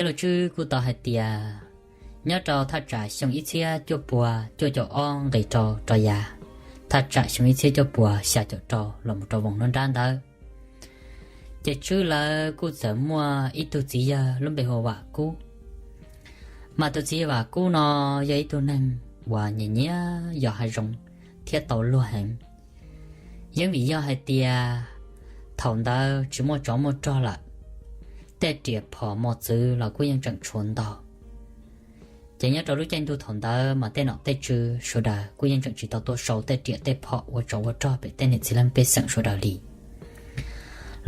Lus tswb kuj tau hais tias nyob rau thaj tsam xyoo ib txhiab cuaj puas cuaj caum ob nqis rau rau yav thaj tsam xyoo ib txhiab cuaj puas xya caum rau los mus rau voos nruab nrab ntawd, ces Tswb lawv kuj txawm muaj ib tug txiv yawg lub npe hu ua Vam Kub. Mas tus txiv yawg Vam Kub no yog ib tug neeg uas nyiam nyiam yos hav zoov thiab tau luag heev. Yeeb vim yog hais tias thaum ntawd tsis muaj tsov muaj rog lawm, tej riam phom mos txwv los kuj yeej tseem tshuav ntau. Ces nyob rau lub caij ntuj thaum ntawd mas tej nom tej tswv sawv daws kuj yeej tseem tsis tau tuaj sau tej riam tej phom ua tsov ua rog pem tej niam txiv leej pej xeem sawv daws li.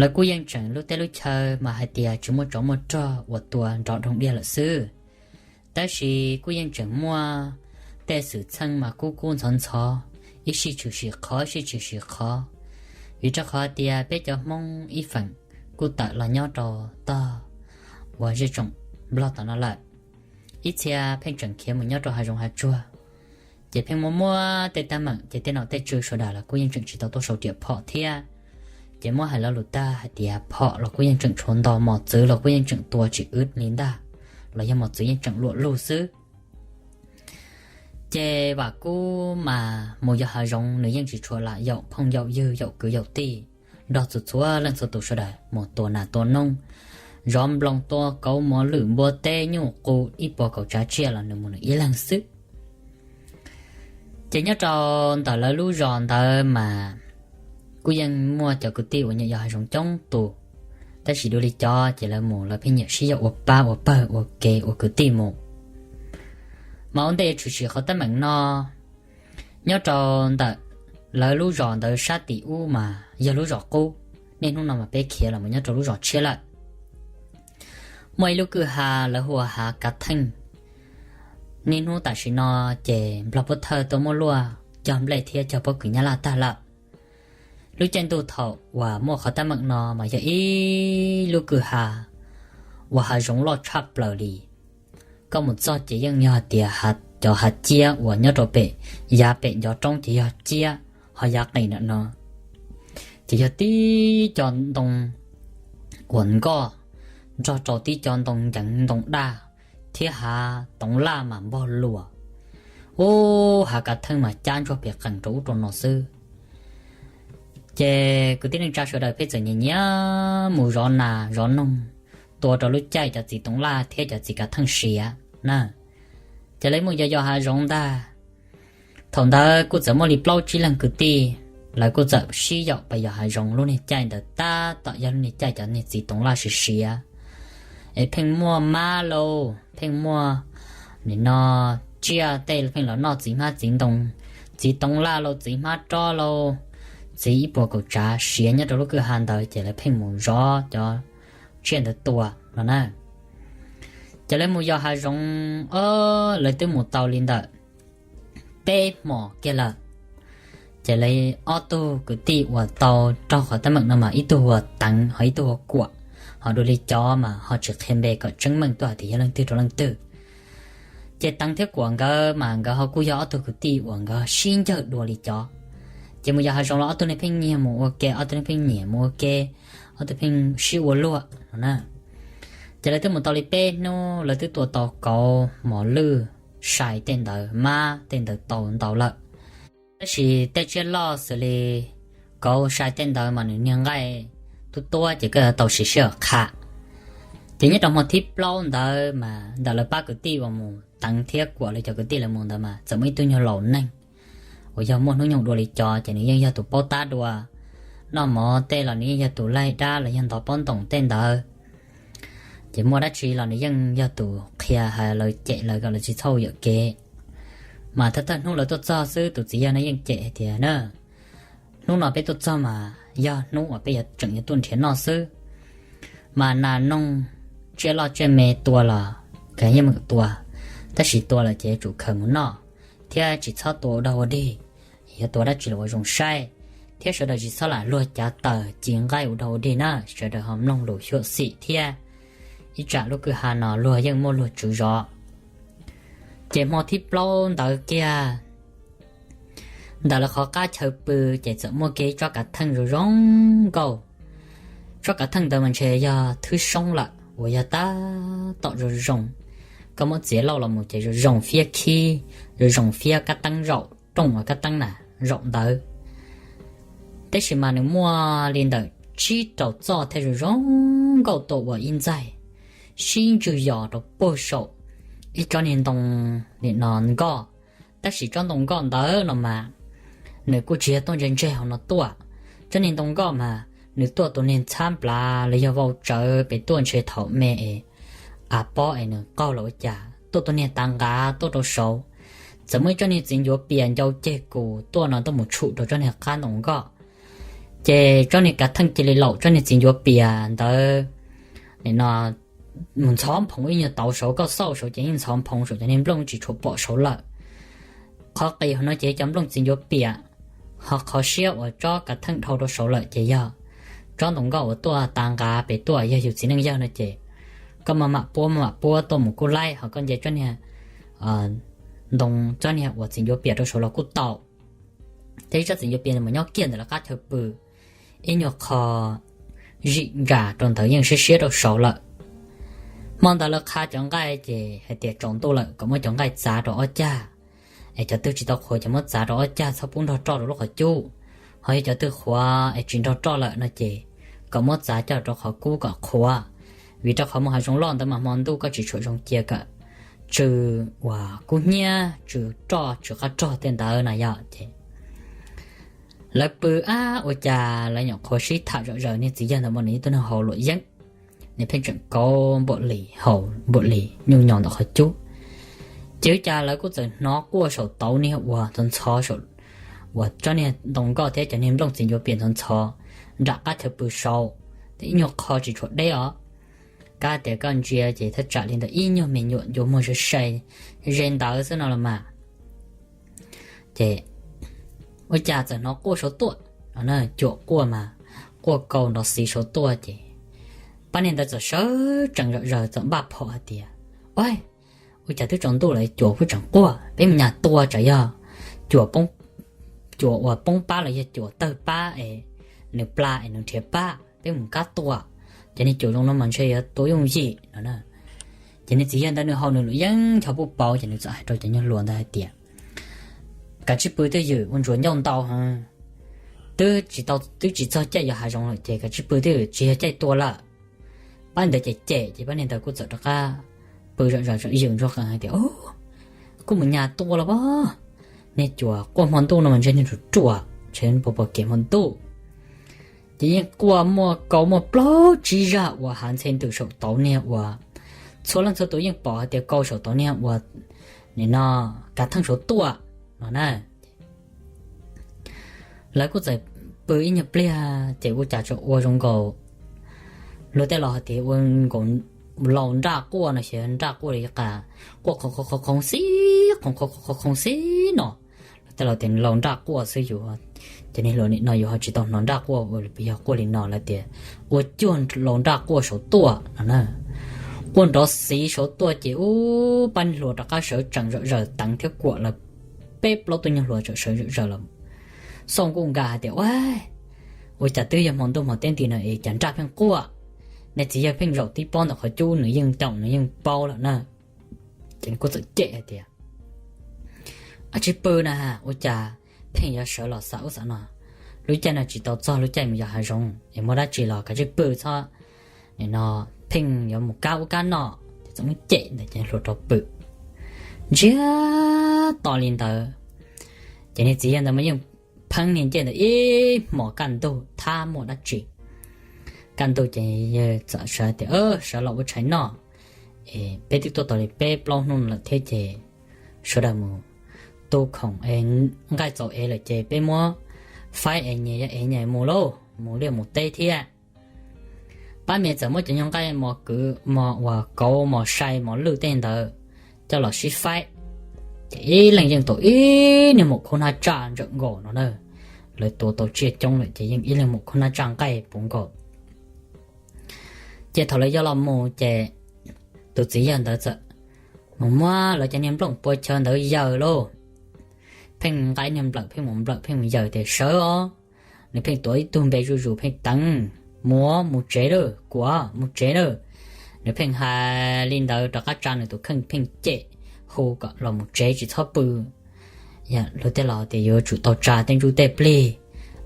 Lawv kuj yeej tseem lub teb lub chaw mas hais tias tsis muaj tsov muaj rog uas tua nrov doog diaj lawm xwb, tab sis kuj yeej tseem muaj tej xwm txheej mas kub kub ntxhov ntxhov, ib sij tshwm sim qhov ib sij tshwm sim qhov. Vim rau qhov tias peb cov Hmoob ib feem kuj tawm los nyob rau tog uas zej tsoom Nplog tom no lawm, ib txhia pheej tseem khiav mus nyob rau hav zoov hav tsuag. Ces pheej muaj muaj tej teeb meem ces tej nom tej tswv sawv daws los kuj yeej tseem tsis tau tuaj sau riam phom thiab. Ces muab hais lo lus tag hais tias phom los kuj yeej tseem tshuav ntau, mos txwv los kuj yeej tseem tua tsis wb li ntag, los yog mos txwv yeej tseem luam lug xwb. Ces Vam Kub mas mus yos hav zoov nws yeej tsis tshua lam yaum phooj yaum ywg yaum kwv yaum tij, nrog txhua txhua leej txhua tus sawv daws mus tua nas tua noog, zov nploos tua kauv, mov lwm, npua teb, nyuj qus, ib puas kaum tsav tsiaj los nws mus nws ib leeg xwb. Ces nyob rau ntawm lawv lub zos ntawd mas kuj yeej muaj cov kwv tij uas nyiam yos hav zoov coob tus, tab sis dua li cov ces lawv mus lawv pheej nyiam sib yaum ua pab ua pawg ua ke ua kwv tij mus. Mas ua ntej yuav tshwm sim qhov teeb meem no, nyob rau ntawm lawv lub zos ntawd sab tim ub mas yog lub zos qub, niaj hnub no mas peb khiav los mus nyob rau lub zos tshiab lawm. Muaj ib lub kwj ha lawv hu ua Hav Kav Theej. Niaj hnub tam sim no ces Nplog Pub Thawj tuaj muab luaj cog nplej thiab cog pob kws Nyab Laj tag lawm. Lub caij ntuj thaum uas muaj qhov teeb meem no mas yog ib lub kwj ha uas hav zoov loj tshaj plaws li. Koj mus txog ces yeej yog tias cov hav ciab uas nyob rau pem yav pem ncov roob ces yog ciab, ho yav qis ntawm no ces yog tib co ntoo uas nkoj nrog rau tib co ntoo nceev ntoo daj, thiab hav toov laj mas npog luas. Ub, Hav Kav Theej mas cab ntsuag pes qees rau ub rau no xwb. Ces kwv tij neej tsa sawv daws pheej txawm nyiam nyiam mus zov nas zov noog, tua rau lub caij cov txiv toov laj thiab cov txiv kav theej siav na. Ces lawv mus yos yos hav zoov ntag. Thaum ntawd kuj txawm muaj li plaub tsib leeg kwv tij, lawv kuj txawm sib yaum pas yos hav zoov lub niag caij ntawd tab tom yog lub niag caij cov niag txiv toov laj siav siav. Es pheej muaj mab lauj, pheej muaj nim no tsiaj tej pheej los noj txiv hmab txiv ntoo, txiv toov laj lauj, txiv hmab rob lauj, txiv ib puas kaum tsav siav nyob rau lub kwj ha ntawd ces lawv pheej mus zov cov tsiaj ntawd tua no na. Ces lawv mus yos hav zoov, o, lawv twb mus tau li ntawm peb hmos kiag lawm. Ces lawv ob tug kwv tij uas tau raug qhov teeb meem no mas ib tug hu ua Teev ho ib tug hu ua Kuam, ho dua li cov mas ho tsis qhia npe kom tseeb meej tuaj hais tias yog leej twg rau leej twg. Ces Teev thiab Kuam nkawd mas nkawd ho kuj yog ob tug kwv tij uas nkawd sib ncawg dua li cov. Ces mus yos hav zoov los ob tug neeg pheej nyiag mus ua ke, ob tug neeg pheej nyiam mus ua ke, ob tug pheej sib ua luag no na. Ces lawv twb mus tau li peb hnub, lawv twb tua tau kauv, mos lwj, sai tej ntawd, mab tej ntawd tau ntau lawm. Tab sis tej tsiaj loj xws li kauv, sai tej ntawd mas nws niag nqaij tub tuab ces koj yuav tau siv sij hawm qha. Ces nyob rau hmo thib plaub ntawd mas ntawm lawv pab kwv tij uas mus, Teev thiab Kuam lawv cov kwv tij lawv mus ntawd mas txawm muaj ib tug nyuag laus neeg uas yog muaj hnub nyoog dua li cov ces nws yeej yog tus paub tab dua, noj mov tej los nws yeej yog tus laig dab los yog ntov pob ntoos tej ntawd. Ces muaj dab tsi los nws yeej yog tus qhia hais lawv, cem lawv kom lawv tsis txhob ua yam kev. Mas thawj thawj hnub lawv tuaj txog xwb tus txiv yawg no yeej cem hais tias na, hnub no peb tuaj txog mas yog hnub uas peb yuav tseem yuav tuaj nrhiav noj xwb. Mas nas noog, tsiaj loj tsiaj me tua los khaws yeej meem tua, tab sis tua lawm ces yuav tsum khaws mus noj, thiab tsis txhob tua ua dog ua dig, yuav tua dab tsi los ua zoo saib, thiab sawv daws tsis txhob lam luag cav taws ci nqaij ua dog ua dig na, sawv daws ho mloog lus xyuam xim thiab. Ib tsam lub kwj ha no luag yeej muaj luag tswv zov. Ces hmo thib plaub ntawd kiag, ntawm lawv qhov qab chaw pw ces txawm muaj kiag ib tsob kav theej zoo zoo nkauj. Tsob kav theej ntawd mas ntshe yog thwb soob lawm, uas yog tab tom zoo zoo, koj muab txiav loj los mus ces zoo zoo fiab khib, zoo zoo fiab kab teeb zaum rooj uas kab teeb na zaum ntawd. Tab sis mas nws muaj li ntawm tsib rau txoj thiaj zoo zoo nkauj tua ua ib ntxaig, sib ntswg yos rau puag saum ib tsob niag ntoo nim no nkoj. Tab sis tsob ntoo nkoj ntawd no mas nws kuj tsis yog tuaj ntseg ntseg hauv no tuaj. Tsob niag ntoo nkoj mas nws tuaj tus niag ntxhab nplav los yog vau tsawv pem tuaj ntshe thaum me es av pob es nws qaug los ua cas tuaj tus niag tav nqav tuaj rau saud. Txawm muaj ib tsob niag txiv ncuav pias ncau ceg kus tuaj no tuaj mus tshum rau tsob niag qab ntoo nkoj, ces tsob niag kav theej cia li laum tsob niag txiv ncuav pias ntawd nim no mus ntxhov nphoov ib nyuag tauv saud, koj xauj saud ces yeej ntxhov nphoov saud, cov niag nplooj tsis tshua pom saud lawm. Qhov qis hauv no ces cov nplooj txiv ncuav piam, ho qhov siab uas tsob kav theej dhau rau saud lawm ces yog tsob ntoo nkoj uas tuaj tav nqav pem tuaj, yog yus txiv neej yawg no ces koj maj mam puab maj mam puab tuaj mus kuj laib, ho koj nce tsob niag ntoo, tsob niag uas txiv ncuav piam rau saud los kuj tau. Thiab ib tsob txiv ncuav piam mas nyob kiag ntawm lawv qab chaw pw, ib nyuag qho zim nras rau ntawd yeej siab siab rau saud lawm. Hmo ntawd lawv qha cov nqaij ces hais tias tsaus ntuj lawm kom muab cov nqaij txav rau ob cag, es cov twg tsis tau qhuav ces muab txav rau ob cag txhob pub nrog roj rau lub qhov cub. Ho yog cov twg qhuav es tsis nrog roj lawm no ces kom muab txav coj rau qhov kub kom qhuav, vim rau qhov mus hav zoov loj ntawd mas hmo ntuj koj tsis tshua zoo cia kom tsw uas kub hnyiab, tsw roj tsw qab rog tej ntawd na yom. Ces lawv pw ab ua cas lawv nyuam qhuav sib tham zom zaws, niag txiv yawg ntawd mas nws ib tug neeg haus luam yeeb, nws pheej tseem kauv npaum li haus npaum li nyuj nyo ntawm qhov cub. Ces ua cas lawv kuj txawm hnov quaj saum tauv niag uas ntxhov ntxhov, uas tsob niag ntoo nkoj thiab cov niag nplooj txiv ncuav piam ntxhov ntxhov nram qab chaw pw saud, ib nyuag qho tsis tshua deb os. Kab tias koj ntsia ces thaj tsam li ntawd ib nyuag me nyuam ncua muag sai sai ze ntawd xwb no los mas. Ces ua cas txawm hnov quaj saud tuaj, cuam quaj mas quaj kaus nrov xiv saud tuaj ces pab niag ntawd txawm sawv tsees zom zaws txawm npaj phom hais tias, Ua, ua cas twb tsaus ntuj lawm cuam kuj tseem quaj, peb mus nyas tua tsam yog cuam, cuam uas poob pab los yog cuam tawg pab es nws pla es nws nrhiav pab, peb mus kab tua. Ces niag cuam zoo no mas ntshe yuav tua yooj yim no na. Ces niag txiv yawg ntawd nws haus nws luam yeeb ncho puj pauv ces nws txawm hais rau cov nyuag hluas ntawd hais tias, Kav tsij pw twj ywm, ua ntsuas ncauj ntau heev, twb tsis tau, twb tsis txog caij yuav hav zoov lawm ces kav tsij pw twj ywm, tsis yog caij tua lawm. Pab ntawd ces cem, ces pab niag ntawd kuj txawm rov qab pw zom zaws zom ywm ntsuag qees hais tias, Kuj mus nyas tua los pob, niag cuam quaj hmo ntuj no mas ntshe niag ruam ruam, ntshe puas pom kev hmo ntuj. Ces yeej quaj muaj kaus muaj plaub tsib zaj uas hav ntxhe ntws saum tauv niag uas txhua leej txhua tus yeej pom hais tias kaus saum tauv niag uas nim no kav theej saud tuaj no na. Lawv kuj txawm pw ib nyuag pliag ces ua cas tseem ua zoo nkaus luag tej laus hais tias ua nkaus laus nraj quaj no, xyov nraj quaj li qas, quaj qhov qhov qhov qhov xib qhov qhov qhov qhov xib no. Luag tej laus tias laus nraj quaj xwb, yus ces niag hluas nim no yus ho tsis tau hnov nraj quaj ua li, yog quaj li no lawv tias ua cuag laus nraj quaj saud tuaj no na. Quaj nrov xiv saud tuaj ces ub pab niag hluas rov qab sawv tsees zom zaws, Teev thiab Kuam lawv peb plaub tug nyuag hluas tseem sawv zom zaws los xauj nkuj nkas hais tias, Ua, ua cas twb yog hmo ntuj hmo teb nti no es cas nraj pheej quaj? Nej txiv yawg pheej zaum tib pob ntawm qhov cub, nws yeej caum nws yeej paub lawm na. Ces nws kuj txawm cem hais tias, Ab tsis pw na, ua cas pheej yuav sawv los xav ub xav no? Lub caij no tsis tau txog lub caij mus yos hav zoov es muaj dab tsi los kav tsij pw txhob, nim no pheej yuav mus kab ub kab no. Ces txawm muab cem ntawd ces hluas rov pw. Ntsiag to li ntawd, ces niag txiv yawg ntawd mas yeej pheeb niag ncej ntawd ib hmos kaj ntug thab muaj dab tsi. Kaj ntug ces yawg txawm sawv tias, Sawv los ua tshais noj, es peb twb tuaj tau li peb plaub hnub lawm thiab ces sawv daws mus tu khoom es nqaij txaus ev lawm ces peb muab faib es nyias yuav ev nyias mus lauj, mus liaj mus teb thiab. Pab me txawm muab cov nyuag nqaij mos kwv mos uas kauv mos sai mos lwj tej ntawd coj los sib faib, ces ib leeg yeej tau ib niag maum khub hnab tsaj ntsawm nkaus no na. Lawv tuav tau tsiaj coob lawm ces yeej ib leeg maum khub hnab tsaj nqaij puv nkaus. Ces thaum lawv yuav los mus ces tus txiv yawg ntawd txawm mus muab lawv cov niag nplooj pua chaw ntawd yaws lauj. Pheej nqa niag nplawm pheej mus nplawm pheej mus yaws tias, Sawv os. Nws pheej tuav ib tug npe zuj zus pheej teev, Mus, mus tsev lawm, Kuam, mus tsev lawm. Nws pheej hais li ntawd rov qab tsa nws tus kheej pheej cem hu kom los mus tsev tsis txhob pw. Luag tej laus tias yuav tsum tau tsa tej ntsuj tej plig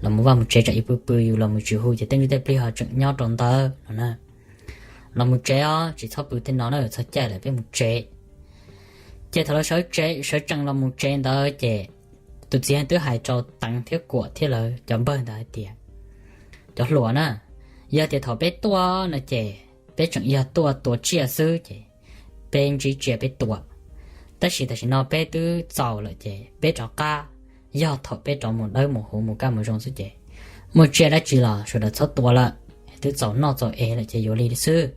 los mus vaj mus tsev tsam yus pw pw yus los mus tsis hu ces tej ntsuj tej plig ho tseem nyob rau ntawd no na. Los mus tsev os, tsis txhob pw tej no na, txog caij lawm peb mus tsev. Ces thaum lawv sawv tsev sawv tsees los mus tsev ntawd ces tus txiv twb hais rau Teev thiab Kuam thiab lawv cov npawg ntawd hais tias, cov hluas na, yog tias thaum peb tuaj no ces peb tseem yog tuaj tua tsiaj xwb ces peb ntsib tsiaj peb tua. Tab sis tam sim no peb twb txaus lawm ces peb rov qab, yog thaum peb rov mus dawb mus huv mus kaj mus zoo xwb ces muaj tsiaj dab tsi los sawv daws txhob tua lawm, twb txaus noj txaus ev lawm ces yuav li xwb.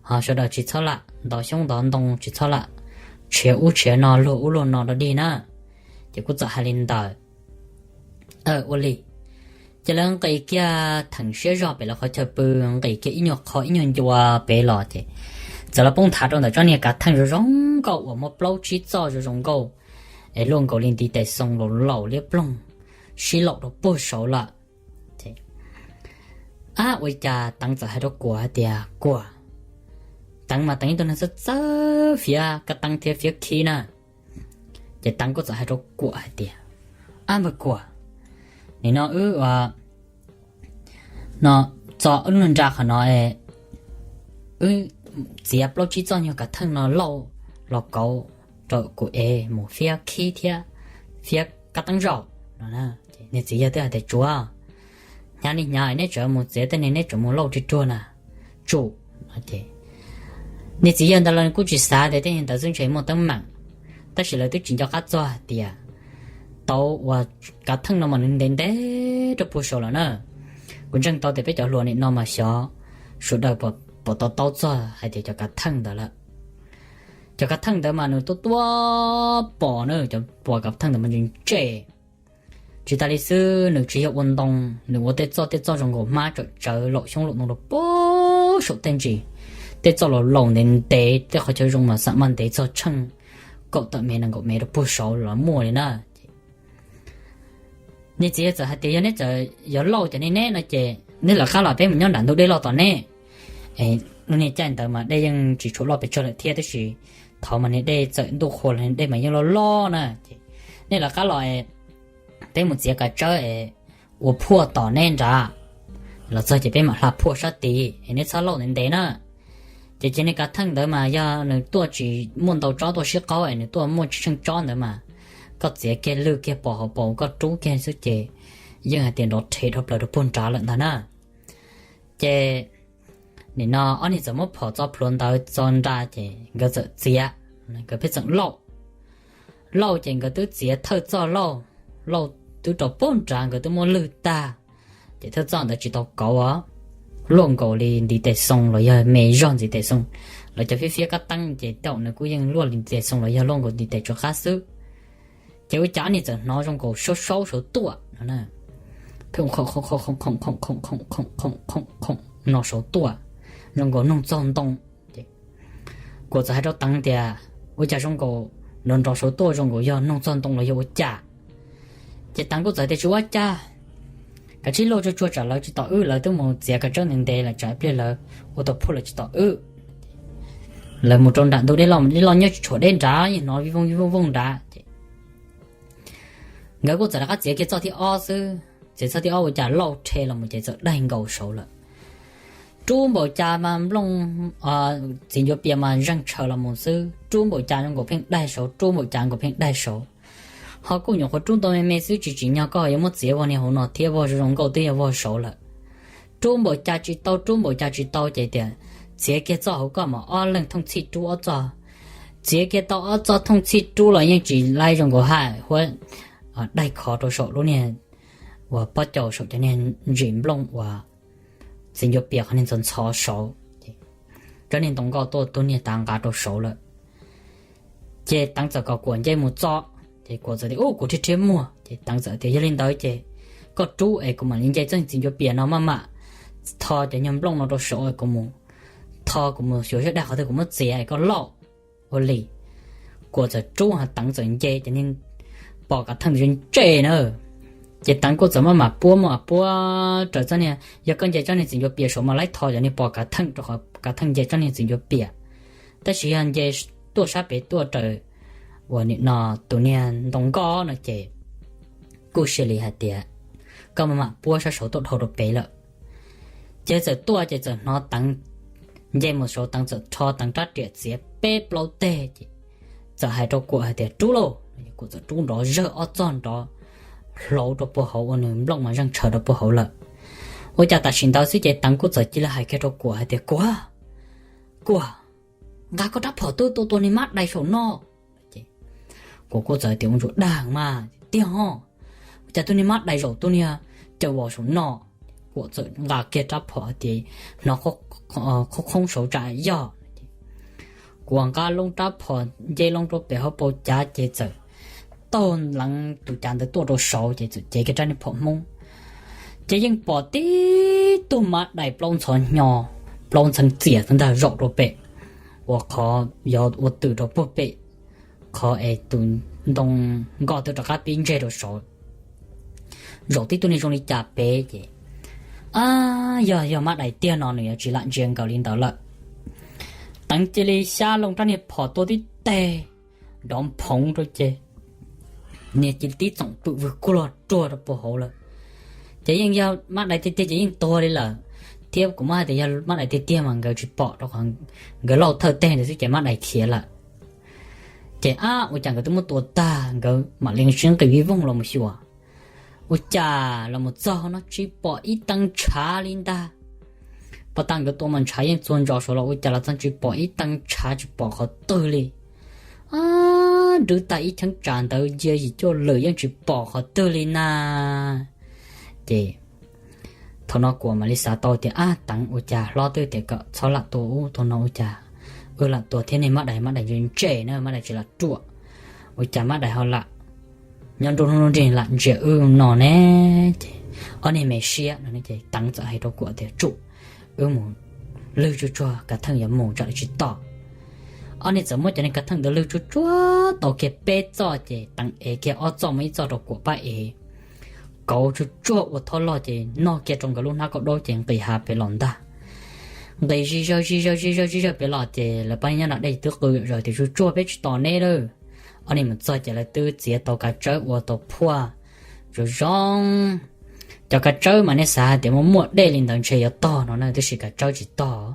Ho sawv daws tsis txhob lam ntov xyoob ntov ntoo, tsis txhob lam tshiav ub tshiav no luag ub luag no rau dig na. Ces kuj txawm hais li ntawd. Ua li, ces lawv nqis kiag theem siab zog pem lawv qhov chaw pw, nqis kiag ib nyuag qho ib nyuag ncua pem los ces txawm los poob nthav rau ntawm tsob niag kav theej zoo zoo nkauj uas muaj plaub tsib txoj zoo zoo nkauj, es luaj nkaus li ntiv tes xoo laus laus liab ploog, sib laum rau puag saud lawm. Ab, ua cas Teev txawm hais rau Kuam hais tias, Kuam, Teev mas Teev ib tug neeg txawj txawj fiav kab teeb thiab fiav khib na. Ces Teev kuj txawm hais rau Kuam hais tias, Ab npawg Kuam, nim no wb no txo wb lub nra qhov no, wb txiav plaub tsib txoj nyuag kav theej no lauj los kauv rau kuv es mus fiab khib thiab fiab kab teeb zaum no. Nws txiv yawg twb hais tias, Tsuav, hnyav li hnyav neb tseem mus txiav tej niag neb tseem mus lauj ri ruag na, tsum. Nws txiv yawg ntawd los kuj tsis xav tias tej niag ntawd xwb ntshe muaj teeb meem, tab sis lawv twb tsis nco qab txog hais tias tau uas kav theej no mas nws ntev ntev rau puag saud lawm na. Kuv ntseeg tau tias peb cov hluas nim no mas xyov sawv daws pom tau taub txog hais tias cov kav theej ntawd lawm. Cov kav theej ntawd mas nws tuaj tuaj pom na, cov pom kav theej ntawd mas ntse ntse. Tsis tas li xwb, nws tsis yog ua ntoo, nws ua tej txoj tej txoj zoo nkaus hmab tsawm tsawv laum xyoob laum ntoo rau puag saum tej ntsis. Tej txoj laus laus ntev ntev, tej qhov chaw zoo mas xam maj ntev txog tsheej kaum tawm mev nees nkaum mev rau puag saud los muaj li na. Nws txiv txawm hais tias, Yog neb txawm yuav lauj cov niag neb no ces neb lawv qab los peb mus nyob nram ntug dej loj tom neb. Lub niag caij ntawd mas dej yeej tsis tshua loj pes tsawg lawm thiab, tab sis thaum mas niag dej txawm ntuj qhua los niag dej mas yeej loj loj na. Ces nej lawv qab los es peb mus txiav kav tsawb es ua phuaj tom neb nrad, los txog ces peb mam hla phuaj sab tid es neb txhob lauj ntev ntev na. Ces cia niag kav theej ntawd mas yog nws tuaj tsis muaj ntau tsob tuaj sib qaub es nws tuaj muaj tsheej tsob ntawd mas koj txiav kiag lwj kiag pos hauv paus koj rub kiag xwb ces yeej hais tias nrov rhe dhau plaws rau puag nrad lawm ntag na. Ces nim no ob niag txawm muab phom txo plhuav ntawd txo nra ces nkawd txawm txiav, nkawd pheej txeem lauj. Lauj ces nkawd twb txiav thawj txoj lauj, lauj twb rau puag nrad nkawd twb muab lwj tag. Ces thawj txoj ntawd tsis tau kauv os, luaj nkaus li ntiv tes xoo los yog me zog ntiv tes xoo. Lawv cov fiab fiab kab teeb ces tej zaum nws kuj yeej luaj li ntiv tes xoo los yog luaj nkaus ntiv tes tsuas qab xwb. Ces ua cas ob niag txawm hnov zoo nkaus saub saub saud tuaj no, pheej khoom khoom khoom khoom khoom khoom khoom khoom khoom khoom khoom khoom no saud tuaj, zoo nkaus noog txog ntoo. Kuam txawm hais rau Teev tias, Ua cas zoo nkaus nrov nrov saud tuaj zoo nkaus yog noog txog ntoo los yog ua cas? Ces Teev kuj txawm tias, Tsis ua cas, kav tsij lauj tsuag tsuag tsam lawv tsis tos wb, lawv twb mus txiav kav tsawb ntev ntev lawm tsam ib pliag lawv ua tau phuaj lawv tsis tos wb. Lawv mus rau nram ntug dej loj, dej loj nyob tsis tshuav deb nrad, yeej hnov vij vooj vij vooj vooj nrad. Nkawd kuj txawm rov qab txiav kiag txoj thib ob xwb, txiav txoj thib ob ua cas lauj rhe los mus ces txawm daig nkaus saud lawm. Rub npaum cas mas nplooj, txiv ncuav pias mas zeeg tshaws los mus xwb, rub npaum cas zoo nkaus pheej daig saud, rub npaum cas nkaus pheej daig saud. Ho kuj nyuam qhuav rub ntau me me xwb tsis tsim nyog koj yuav muab txiav vog niag hauv no thiab, vog zoo zoo nkauj twb yog vog saud lawm. Rub npaum cas tsis tau, rub npaum cas tsis tau ces tias, Txiav kiag txoj hauv koj mas ob leeg thooj txhij rub ob txoj. Txiav kiag tau ob txoj thooj txhij rub los yeej tsis laib zoo nkaus hais huab daig khov rau saum lub niag uas pob caus saum cov niag ntsis nplooj uas txiv ncuav pias qhov niag ntxhov ntxhov saud. Cov niag ntoo nkoj tuaj tus niag tav nqa rau saud lawm. Ces Teev txawm kom Kuam nce mus txo, ces Kuam txawm tias, Ub, kuv rhiab rhiab muag. Ces Teev txawm tias, Yog li ntawd ces koj rub es kuv mam li nce txoj txiv ncuav pias no maj mam tho cov nyuag nplooj no rau saud es kuv mus tho, kuv mus xyuas seb daig qhov twg kuv muab txiav es koj lauj. Ua li, Kuam txawm rub ho Teev txawm nce ces niag pom kav theej ntawd ntse na. Ces Teev kuj txawm maj mam puab, maj mam puab raws txoj niag, yog koj nce txoj niag txiv ncuav pias saud mas laib tho cov niag pos kav theej, rau qhov kav theej nce txoj niag txiv ncuav pias. Tab sis yog nce tuaj sab pem tuaj raws uas nim no tus niag ntoo nkoj no ces kuj cia li hais tias koj maj mam puab sab saud tuaj dhau rau pem lawm. Ces txawm tuaj ces txawm hnov Teev nce mus saud, Teev txawm rho Teev rab riam txiav peb plaub teg ces txawm hais rau Kuam hais tias, Rub lauj! Kuam txawm rub nrov zawg ob txog nrov hlauv rau puag hauv, ua nws nplooj mas zeeg tshaws rau puag hauv lawm. Ua cas tam sim ntawd xwb ces Teev kuj txawm cia li hais kiag rau Kuam hais tias, Kuam, Kuam, nqa koj rab phom twb tua tua niag mab dais saum no. Kuam kuj txawm tias, Ua ntsuag dag mas tiag ho, cas tus niag mab dais zaum tus niag cau vos saum no. Kuam txawm nqa kiag rab phom hais tias, hnov qhoob qhoob saud tsam yog. Kuam nqa loo rab phom nce loo rau pem hauv paus cav ces txawm taug leev tus cav ntawd tuaj rau saud ces txawm cev kiag rab niag phom Hmoob. Ces yeej pom tib tug mab dais plaub ntxhov hnyo, plaub ntxheev txias ntag zaum rau pem, ua qhov yog ua twm rau puag pem, qhov es tus ntoo nkoj twb rov qab pib ntseg rau saud. Zaum tib tug niag zoo li cas pem ces, A, yog yog mab dais tiag no nws yuav tsis lam ntsia nkaus li ntawd lawm. Teev cia li xyab loo rab niag phom tua tib teg nrov phoov rau ces niag cia li tib txoom pwm vwg kuj log ruag rau puag hauv lawm. Ces yeej yog mab dais tiag tiag ces yeej tuag li lawm, thiab kuv muab hais tias yog mab dais tiag tiag mas nkawd tsis pom rau qhov nkawd lauj thawj teg ntawd xwb ces mab dais khiav lawm. Ces ab, ua cas nkawd twb muab tua tag nkawd mam li sib nqis vij voog los mus xyuas, ua cas los mus txog no tsis pom ib tee ntshav li ntag. Pas tas nkawd tua mas ntshav yeej txuag ntsos saud los ua cas los txog tsis pom ib tee ntshav tsis pom qhov twg li. Ab, nrwb tag ib cheeb tsam ntawd ncia yim cuaj lwm yeej tsis pom qhov twg li na. Ces thaum no Kuam mam li xav tau tias, Ab, Teev, ua cas hlob twb tias kom txhob lam tua ub, thaum no ua cas wb lam tua thiab ne, mab dais, mab dais ntse na, mab dais tsis lam ruam, ua cas mab dais ho lam nyob nruab hnub nruab nrig lam ntsia wb no ne? Ces ob niag me siab no ces Teev txawm hais rau Kuam tias, Tsum, wb mus lwg tsuag tsuag kav theej yuav mus tsam li tsis tom. Ob niag txawm muab cov niag kav theej ntawd lwg tsuag tsuag tau kiag peb txoj ces Teev ev kiag ob txoj, muab ib txoj rau Kuam pab ev, kauv tsuag tsuag ua thob loj ces nog kiag rau nkawd lub hnab kauj daub ces nqis hav pem los ntag. Nqis zij zawg zij zawg zij zawg zij zawg pem los ces lawv pab nyob nram dej twb qw zom zaws tias, Tsuag tsuag, peb tsis tos neb lawm. Ob niag mus txog ces lawv twb txiav tau kav tsawb ua tau phuaj zoo zoo. Cov kav tsawb mas nej xav hais tias muaj muaj dej li ntawd ntshe yuav tog no na, tab sis kav tsawb tsis tog.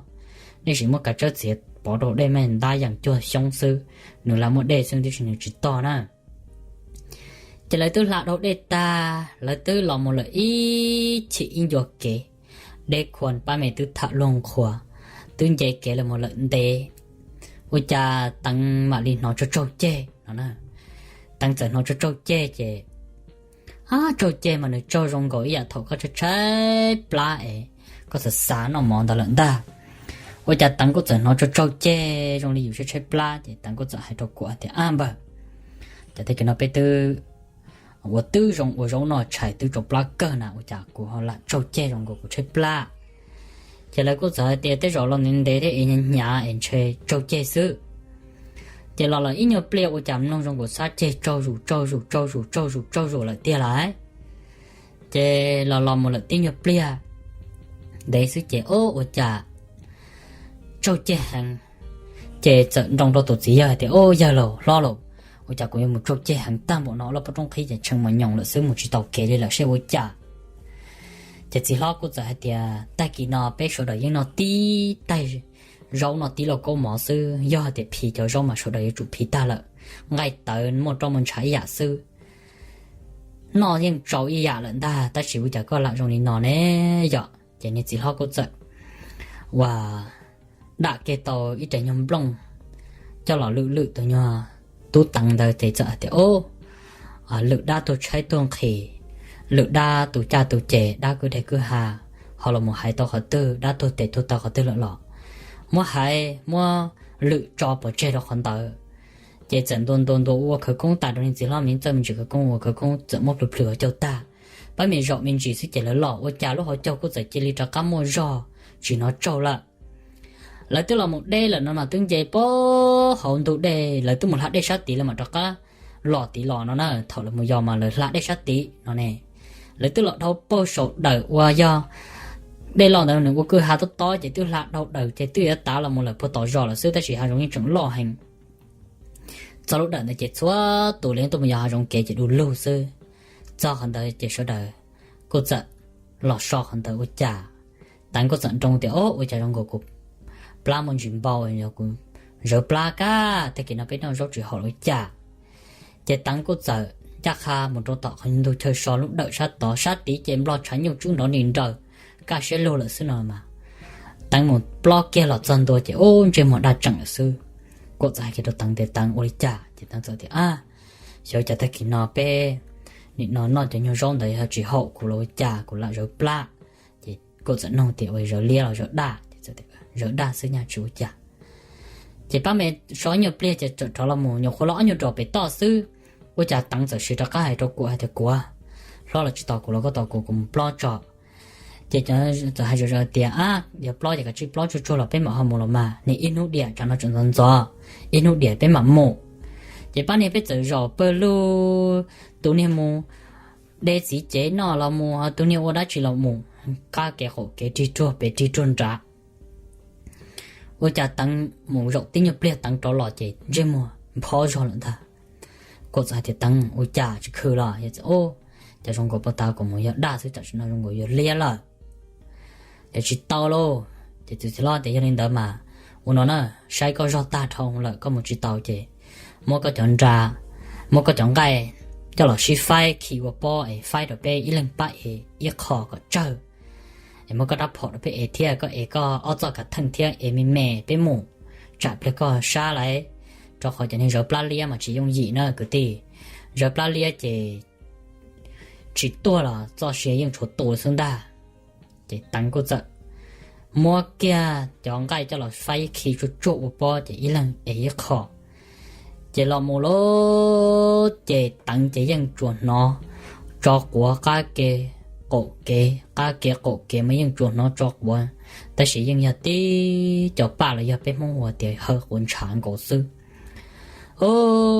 Nej sim muab kav tsawb txiav pov rau dej mas ntab yees cuag xyoob xwb, nws lam muaj dej xwb tab sis nws tsis tog na. Ces lawv twb hla dhau dej tag, lawv twb los mus lawm ib chim ib ncua kev, deb khuas pab me twb tham luag qhuas, twb nce kev los mus lawm ntev, ua cas Teev mam li hnov tsaug tsaug ceg no na. Teev txawm hnov tsaug tsaug ceg ces, ab, tsaug ceg mas nws tsaug zoo nkaus ib yam thaum koj tshaib tshaib plab es koj xav xav noj mov ntawd lawm ntag. Ua cas Teev kuj txawm hnov tsaug tsaug ceg zoo li yus tshaib tshaib plab ces Teev kuj txawm hais rau Kuam tias, Ab npawg, cas tej kev no peb twb ua twb zoo ua zaub noj tshais twb tsau plab kawg na, ua cas kuv ho lam tsaug ceg zoo nkaus kuv tshaib plab? Ces lawv kuj txawm hais tias, Tej zaum los ntev ntev thiab es hnyav hnyav es ntshe tsaug ceg xwb. Ces los lawm ib nyuag pliag ua cas mloog zoo nkaus sab ceg tsaug zus tsaug zus tsaug zus tsaug zus tsaug zus lawm tiag lauj. Ces los los mus lawm tib nyuag pliag ntev xwb ces, Ob, ua cas tsaug ceg heev. Ces txawm nroo rau tus txiv yawg hais tias, Ob, yawg laus hlob laus, ua cas kuv yuav mus tsaug ceg heev tag npaum no, lub pob roob qhib ces tshee mos nyoos lawm xwb, mus tsis tau kev li lawm seb ua cas. Ces txiv hlob kuj txawm hais tias, Tag kis no peb sawv daws yeej noj tib taig zaub noj tib lauj kaub mov xwb, yog hais tias phiv cov zaub mas sawv daws yuav tsum phiv tag lawm. Nqaij tawv muaj roj muaj ntshav ib yam xwb, noj yeej tsau ib yam lawm ntag, tab sis ua cas koj lam zoo li no ne yom? Ces niag txiv hlob kuj txawm ua dam kiag tau ib rev nyuag nplooj coj los lwm lwm tus nyuag tub Teev ntawd ces txawm hais tias, Ob, lwm dab tuag tshaib tuag nqhis, lwm dab tus caj tus ces, dab kwj deg kwj ha, ho los mus hais tau qhov twg, dab tuag tes tuag taw qhov twg lawm los muab hais muab lwm tso pov tseg rau qhov ntawd. Ces txawm ntua ntua ntua ua khawv koob tas rau niag txiv hlob me txawj me ntsis khawv koob, ua khawv koob txawm muab plhws plhws hauv caug tag. Pab me zaum me ntsis xwb ces lawv los ua cas lub hauv caug kuj txawm cia li rov qab muaj zog tsis hnov tsaug lawm. Lawv twb los mus deb lawm no mas twb nce pab hauv ntug dej, lawv twb mus hla dej sab tid lawv mam rov qab los tid los no na. Thaum lawv mus yos mas lawv hla dej sab tid no ne. Lawv twb los dhau paug saum dawm uas yog dej loj ntawd, nws ua kwj ha tob tob ces twb hla dhau dawm ces twb yuav tav los mus lawm puag tom zos lawm xwb, tab sis hav zoov yeej tseem loj heev. Txog lub dawm ntawd ces txhua tus li tuaj mus yos hav zoov kev ces du lug xwb. Txog qhov ntawd ces sawv daws kuj txawm los so qhov ntawd ua cas Teev kuj txawm nroo tias, Ob, ua cas zoo nkaus kuv plab muaj ntsis npau, yog kuv zawv plab kag, tag kis no peb noj zaub tsis haum los ua cas? Ces Teev kuj txawm ncaj qha mus rau tom qhov ntug chaw so lub dawm sab tod, sab tid ces nplog tshav nyuj tswb nrov ni nraws, kaj siab lug lawm xwb no mas. Teev mus plob kiag los txog ntua ces ub, ntsej muag daj tseem lawm xwb. Kuj txawm hais kiag rau Teev tias, Teev, ua li cas? Ces Teev txawm tias, Ab, xyov cas tag kis no peb nim no noj cov nyuag zaub ntawd yog tsis haum kuv los ua cas, kuv lam zawv plab. Ces kuj txawm nug tias, Ua zawv liab los zawv daj? Zawv daj xwb nyaj tsis ua cas. Ces pab me so ib nyuag pliag ces txawm rov los mus nyuam qhuav los ob nyuag ros pem toj xwb, ua cas Teev txawm siv rov qab hais rau Kuam hais tias, Kuam, hlob los tsis tos kuv los koj tos kuv, kuv mus plob tso. Ces txawm hais zom zaws tias, Ab, yog plob ces kav tsij plob tsuag tsuag los peb mam ho mus los mas, niaj ib hnub diam tsam no tseem ntxov ntxov, ib hnub diam peb mam mus. Ces pab niag peb txawm zaum pawg lug, tus niag mus de txiv cev noj los mus, tus niag ua dab tsi los mus, qab kev qaum kev rig ruag pem rig ruag nrad. Ua cas Teev mus zaum tib nyuag pliag Teev rov los ces ntsej muag nphob zog lawm ntag. Kuj txawm hais tias, Teev, ua cas tsis khw los? Yog txawm, Ub, cas zoo nkaus puag ta kuv mus yog daj xwb, tam sim no zoo nkaus yog liab lawm. Ces tsis tau lauj. Ces tus txiv hlob tias, Yog li ntawd mas ua no na, saib koj zog tag dhau lawm koj mus tsis tau ces muab koj cov nra, muab koj cov nqaij coj los sib faib khi ua pob es faib rau peb ib leeg pab ev ib qho kom tsawg. Es muab koj rab phom rau peb ev thiab koj ev koj ob txoj kav theej thiab ev me me peb mus, tsam pliag koj sab lawm, rau qhov cov niag zawv plab liab mas tsis yooj yim na kwv tij. Zawv plab liab ces tsis tuag los txoj sia yeej tshuav tu xwb ntag. Ces Teev kuj txawm muab kiag cov nqaij coj los faib khi tsuag tsuag ua pob ces ib leeg ev ib qho. Ces los mus lauj, ces Teev ces yeej tsuas hnov tso quav qab kev qaum kev, qab kev qaum kev mas yeej tsuas hnov tso quav, tab sis yeej yog tib co paj los yog peb Hmoob hu tias haw quav ntshav nkaus xwb.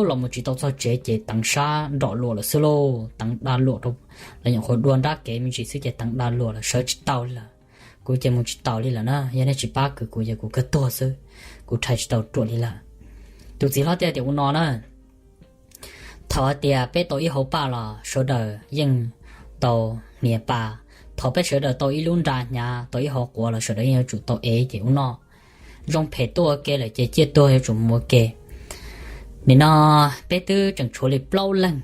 Los mus tsis tau txog tsev ces Teev sab nrom luam lawm xwb lauj. Teev da luam rau, lawv nyuam qhuav dua nrab kev me ntsis xwb ces Teev da luam lawm, sawv tsis tau li lawm. Kuv ces mus tsis taus li lawm na, yog nej tsis pab kwv kuv ces kuv kawg tuag xwb, kuv rhais tsis tau ruam li lawm. Tus txiv hlob thiaj tias, Ua no na, thaum hais tias peb tau ib hauv paj los sawv daws yeej tau hniav pa, thaum peb sawv daws tau ib lub nra hnyav, tau ib hauv quav los sawv daws yeej yuav tsum tau ev, ces ua no zoo phem tuaj ua ke lawm ces ciaj tuag yuav tsum mus ua ke. Nim no peb twb tseem tshuav li plaub leeg,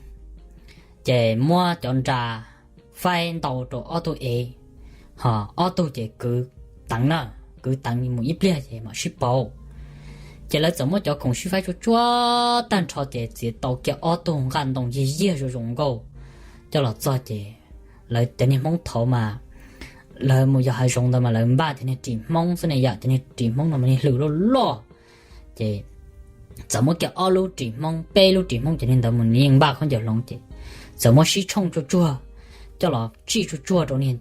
ces muab cov nra faib ntau rau ob tug ev, ho ob tug ces kwv Teev na, kwv Teev mus ib pliag ces mam sib pauv. Ces lawv txawm muab cov khoom sib faib tsuag tsuag tag nrho ces txiav tau kiag ob tug nqaj ntoo yiag yiag zoo zoo nkauj coj los txog ces lawv cov niag Hmoob thaud mas lawv mus yos hav zoov ntawd mas lawv npaj cov niag ris Hmoob xwb ne yom, cov niag ris Hmoob no mas niag hlwm loj loj. Ces txawm muab kiag ob lub ris Hmoob, peb lub ris Hmoob ces niag ntawd mus nws yeej npaj khaub ncaws hloov ces txawm muab sib tshooj tsuag tsuag coj los tsij tsuag tsuag rau niag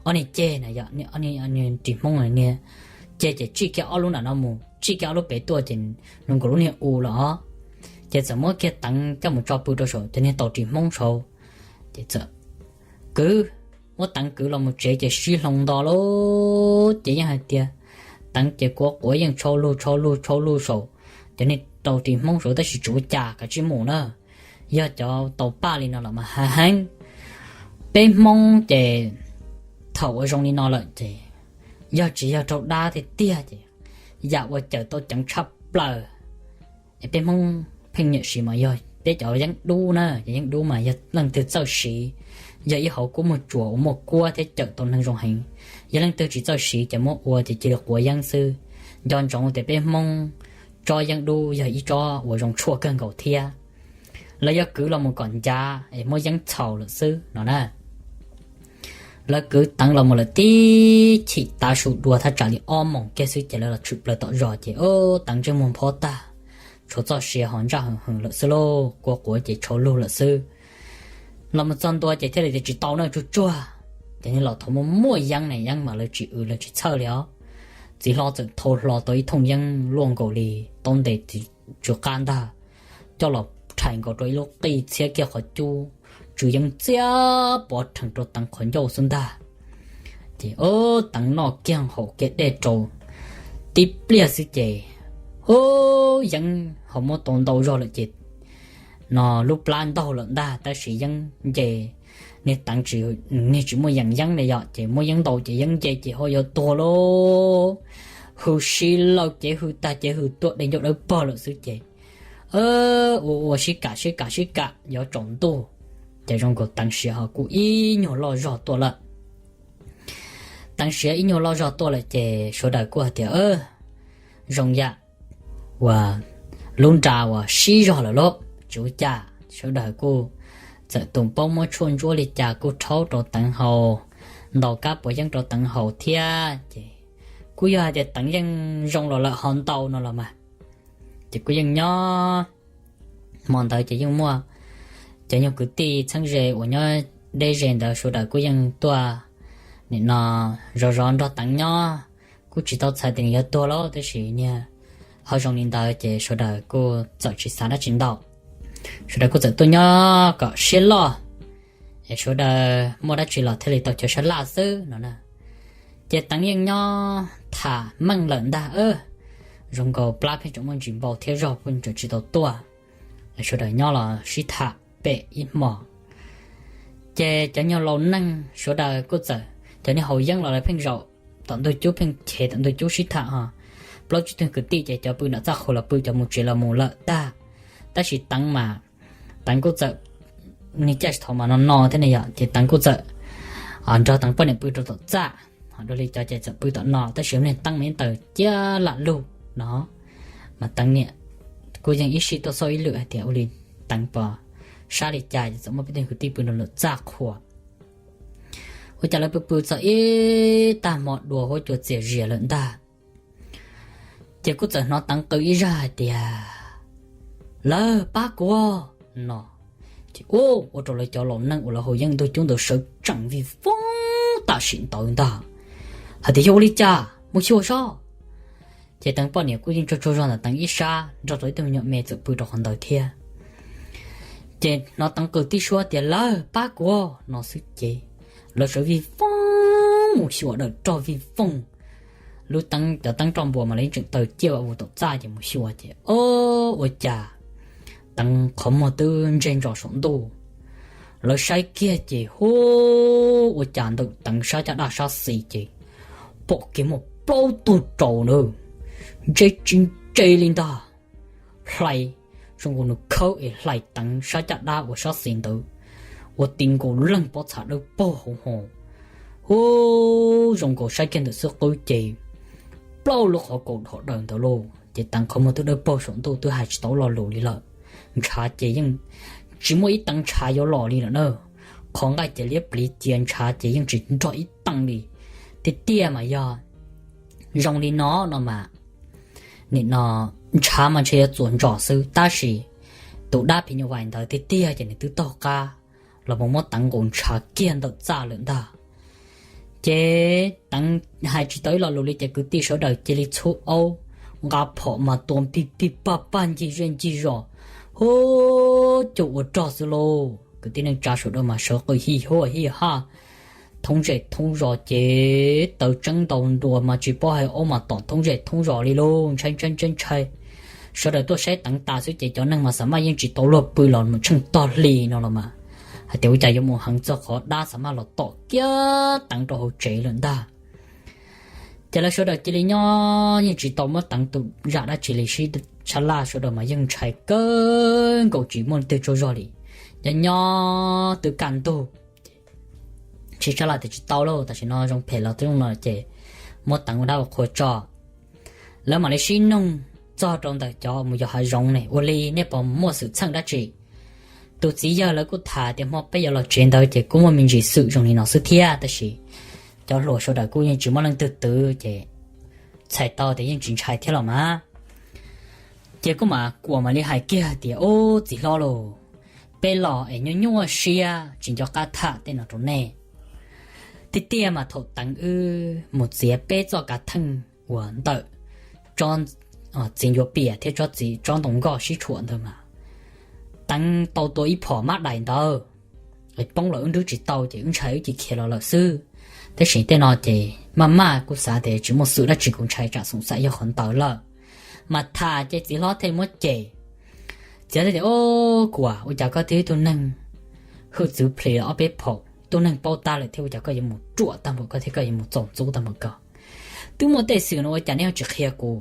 ob niag ceg na yom, ris Hmoob niag ceg ces tsij kiag ob lub nram no mus tsij kiag ob lub pem tuaj ces zoo nkaus lub niag u los os. Ces txawm muab kiag Teev coj mus tso pw rau saum cov niag taus ris Hmoob saud. Ces txawm kwv, muab Teev kwv los mus tsev ces sib hloov nto lauj. Ces yeej hais tias Teev ces kuav quav yeej tshau lug tshau lug tshau lug saum cov niag taus ris Hmoob saud tab sis tsis ua cas, kav tsij mus na. Yog cov tau paj li no los mas ha heev. Peb Hmoob ces thaum ua zoo li no lawm ces yog tsis yog raug dab tiag tiag ces yam uas cawm tau ceev tshaj plaws es peb Hmoob pheej nyiam siv mas yog peb cov yeeb dub na, cov yeeb dub mas yog leej twg txawj siv, yog ib hauv kub muag tsuas uas muaj kuab thiab cawm tau neeg zoo heev. Yog leej twg tsis txawj siv ces muab ua ces cia li quav yeeb xwb. Nco ntsoov tias peb Hmoob tsob yeeb dub yog ib tsob uas zoo tshuaj kawg nkaus thiab. Lawv yuav kwv los mus kom ncav es muab yeeb txhaus lawm xwb no na. Lawv kwv Teev los mus lawm tib chim tav su dua thaj tsam li ob moos kiag xwb ces lawv los tshwm plaws tom zos ces Teev ntsej muag nphob tag, tshuav txoj sia ho ntsaj hwm hwm lawm xwb lauj, kuav quav ces tshau lug lawm xwb. Los mus txog ntua ces thiaj li tias tsis tau na, tsuag tsuag. Ces niag laus thaud muaj muaj yeeb na, yeeb mas lawv tsis w lawv tsis txhawj li os. Txiv hlob txawm thau hlo tau ib thooj yeeb luaj nkaus li taub ntes tsw qab ntag, coj los rhais nkaus rau ib lub qij txhiab kiag qhov cub, tsw yeeb txiab pov rhees rau Teev qhov ncauj xwb ntag. Ces ub, Teev noj kiag haus kiag dej rau tib pliag xwb ces ub, yeeb ho muab tau ntau zog lawm ces no lub plab ntaug lawm ntag, tab sis yeeb nce, niag Teev tsis, niag tsis muaj yeeb li yom, ces muab yeeb ntaus ces yeeb nce ces ho yuav tuag lauj. Hws si laws ces hws tag ces hws tuaj dej ncauj dawb paug lawm xwb ces ua ua sib kam sib kam sib kam yuav tsaus ntuj, ces zoo nkaus Teev siav ho kuj ib nyuag loj zog tuaj lawm. Teev siav ib nyuag loj zog tuaj lawm ces sawv daws kuj hais tias zoo yam uas lub nra uas sib zog lawm lauj, tsis ua cas. Sawv daws kuj txawm tus paub muab tshuaj ntsuab li cas kuj rhaub rau Teev haus, ntaus kab puav yeeb rau Teev haus thiab ces kuj yog hais tias Teev yeej zoo los lawm ho ntau no los mas. Ces kuj yeej nyob, hmo ntawd ces yeej muaj cov nyuag kwv tij txheeb ze uas nyob deb ze ntawd sawv daws kuj yeej tuaj nim no zov zov nrog Teev nyob, kuj tsis tau txhais tias nws yuav tuag lauj, tab sis niag ho zoo li ntawd ces sawv daws kuj txawm tsis xav dab tsi ntau. Sawv daws kuj txawm tuaj nyob kom siab loj es sawv daws muaj dab tsi los thiaj li tau chaw sab laj xwb no na. Ces Teev yeej nyob tham meej lawm ntag, zoo nkaus plab pheej tseem muaj ntsis npau thiab zog pheej tseem tsis tau tuaj. Sawv daws nyob los sib tham pem ib hmos. Ces cov nyuag laus neeg sawv daws kuj txawm, cov niag haus yeeb los lawv pheej zaum tom ntug cub, pheej chev tom ntug cub sib tham ho. Plaub tsib tug kwv tij ces cov pw nram txaj qhua los pw, cov mus tsev los mus lawm tag. Tab sis Teev mas, Teev kuj txawm, niag caij thaum mas no no thiab ne yom, ces Teev kuj txawm nrog Teev poj niam pw rau tom txaj, ho dua li cov ces txawm pw tom no, tab sis niag teeb mas yeej taws ciaj lam lug no. Mas Teev niam kuj yeej ib sij tuaj xauj ib lwm hais tias ua li Teev puas sab li cas, ces txawm muaj peb tug kwv tij pw rau nram txaj qhua. Ua cas lawv pw pw txog ib tag hmo dua huab cua txias zias lawm ntag, ces kuj txawm hnov Teev qw ib zaj hais tias, Lawv pab kuv no. Ces ua rau lawv cov laus neeg uas lawv haus yeeb ntug cub ntawd sawv tsees vij voog tam sim ntawd ntag, hais tias, Yog ua li cas, mus xyuas sob. Ces Teev poj niam kuj yeej tsaug tsaug zog ntawm Teev ib sab nrog rau ib tug me nyuam me txawm pw rau qhov ntawd thiab. Ces hnov Teev qw tib suab tias, Lawv pab kuv no xwb ces lawv sawv vij voog mus xyuas, dawm rog vij voog. Lub teeb, cov teeb roj npua mas lawv yeej tseem taws ciaj ua tom txaj, ces mus xyuas ces o, ua cas Teev qhov muag twb ntseg ntsos saum ntuj. Lawv saib kiag ces hu, ua cas ntawm Teev sab caj dab sab xis ces pom kiag muaj plaub tug rau na, ntse tsis ntse li ntag, hlais zoo nkaus nws khawb es hlais Teev sab caj dab uas sab xis ntawd ua ti nkaus leej pob txha dawb paug hauv ho. Hu, zoo nkaus saib kiag ntawm xub qwb ces plaub lub qhov kaus dhos daws ntawd lauj, ces Teev qhov muag twb dawb paug saum ntuj twb hais tsis tau lo lus li lawm. Ntshav ces yeej tsis muaj ib teev ntshav yuav los li lawm na. Qhov nqaij ces liab pliv cia, ntshav ces yeej tsis nrog ib teev li. Tiag tiag mas yog zoo li no no mas, nim no ntshav mas ntshe yuav txuas ntsos xwb, tab sis tus dab phim nyuj vais ntawd tiag tiag ces nws twb taug qab los mus muab Teev nqus ntshav kiag ntawm txaj lawm ntag. Ces Teev hais tsis tau ib lo lus li ces kwv tij sawv daws cia li txhub aub, nqa phom mas tua pig pig pag pag ncig zej ncig zos, hu, cuag ua rog xwb lauj. Kwv tij neej tsa sawv daws mas sawv qw hij huaj hij haj thoob zej thoob zos ces taw tseeb ntaus nruas mas tsis paub hais aub mas tom thoob zej thoob zos li lauj, ntshai ntshai ntshai ntshai. Sawv daws tuaj saib Teev tas xwb ces cov neeg mas xav maj yeej tsis tau luag pw los mus tsheej tog hli no los mas, hais tias ua cas yuav mus heev txog qhov dab xav maj los tom kiag Teev rau hauv tsev lawm ntag. Ces lawv sawv daws cia li nyob yeej tsis tau muab Teev tus zam dab tsi li, sib sab laj sawv daws mas yeej ntshai kawg nkaus tsis muaj leej twg tsaug zog li. Nyob nyob twb kaj ntug, sib sab laj tias tsis tau lauj, tam sim no zoo phem los twb no ces muab Teev ua dab ua qhua tso. Lawv mam li sib noog txog rau ntawm cov mus yos hav zoov ne, ua li nej puas muaj xwm txheej dab tsi? Tus txiv yawg lawv kuj tham tias hmo peb yuav los tsev ntawd ces kuj muaj me ntsis xwm zoo li no xwb thiab, tab sis cov hluas sawv daws kuj yeej tsis muaj leej twg twv ces txhais tau tias yeej tsis ntshai thiab los mas. Ces kuj mam kuam mam li hais kiag tias, Ub, txiv hlob lauj, peb los es nyuaj nyuaj siab tsis nco qab tham tej no rau nej. Tiag tiag mas thaum Teev wb mus txiav peb txoj kav theej uas ntawm tsob txiv ncuav pias thiab tsob txiv, tsob ntoo nkoj sib tshuam ntawd mas Teev tau tua ib phom mab dais ntawd. poob los wb nrwb tsis tau ces wb ntshai wb cia khiav los lawm xwb. Tab sis tej no ces maj maj kuj xav tias tsis muaj xwm dab tsi, kuv ntshai tsam xoom xaim yog qhov ntawd lawm. Mas tham ces txiv hlob thiaj muab cem. Txiv hlob tias, Au, kuv, ua cas koj thiaj ib tug neeg hwj txwv plis los ob peb phaum, ib tug neeg paub tab lawm thiab ua cas koj yuav mus ruam tag npaum koj thiab koj yuav mus txaus ntxub tag npaum ko? Twb muaj tej xwm no ua cas neb ho tsis qhia kuv?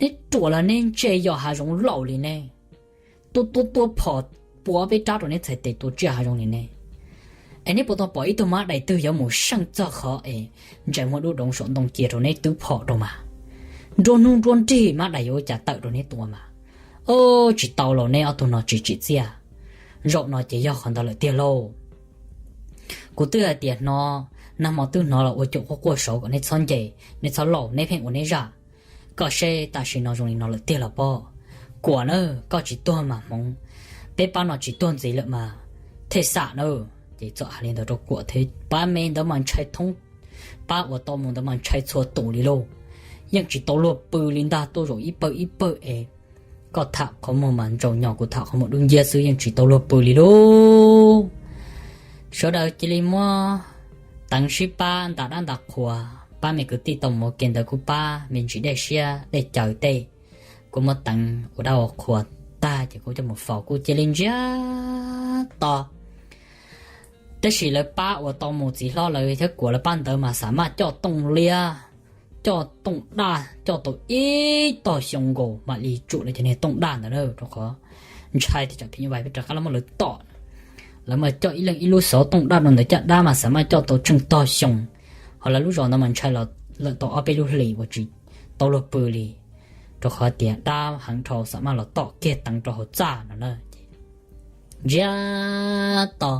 Neb ruam los neb ntsej yog hav zoov laus li ne, tua tua tua phom pua peb rab rau neb txhais tes tua tsiaj hav zoov li ne. Es neb puas tau pom ib tug mab dais twg yuav mus seej txog qhov es ntsais muag dub doov saum ntoo cia rau neb twb phom rau mas? Nruab hnub nruab nrig mab dais yuav ua cas tawm rau neb tua mas? Au, tsis tau lauj, neb ob tug no tsis tsim txiaj. Zaum no ces yog qhov ntawd lawm tiag lauj. Kuv twb hais tias hnov, nag hmo twb hnov los ua cuam quaj quaj saud kom neb txhob nce, neb txhob laus, neb pheej ua neb zaj. Koj seb tam sim no zoo li no lawm tiag los pob? Kuam na, koj tsis tuag mas hmoov peb pab no tsis tuag ntxiv lawm mas thiaj xam na. Ces txawm hais li ntawd rau kuam thiab pab me ntawd mas ntshai thoob, pab uas tau mus ntawd mas ntshai txhua tus li lauj. Yeej tsis tau luag pw li ntag, tuaj zaum ib pawg ib pawg es koj tham qhov muag mas ntsaus nyos, kuv tham qhov muag dub nciab xwb, yeej tsis tau luag pw li lauj. Sawv daws cia li muab Teev sib pab ntas dab ntas qhua, pab me kwv tij tau mus ua ke ntawd kuj pab me ntsis dej siab dej cawv tej. Kuj muab Teev ua dab ua qhua tag ces kuj coj mus faus kuj cia li ntsiag to. Tab sis lawv pab uas tau mus, txiv hlob lawv thiab kuam lawv pab ntawd mas xav maj coj tooj liab, coj tooj daj coj tau ib tog xyoo nkaus mam li tsum lawv cov niag tooj daj ntawd na, rau qhov ntshai tias tsam phim nyuj vais peb rov qab los muab lawv tom. Lawv mas coj ib leeg ib lub xov tooj daj rau ntawd caj dab mas xav maj coj tau tsheej tog xyoo. Ho lawv lub zos ntawd mas ntshai los lawm tau ob peb lub hlis uas tsis tau luag pw li, rau qhov tias dab heev dhau xav maj los tom kiag Teev rau hauv txaj no na. Ntsiag to,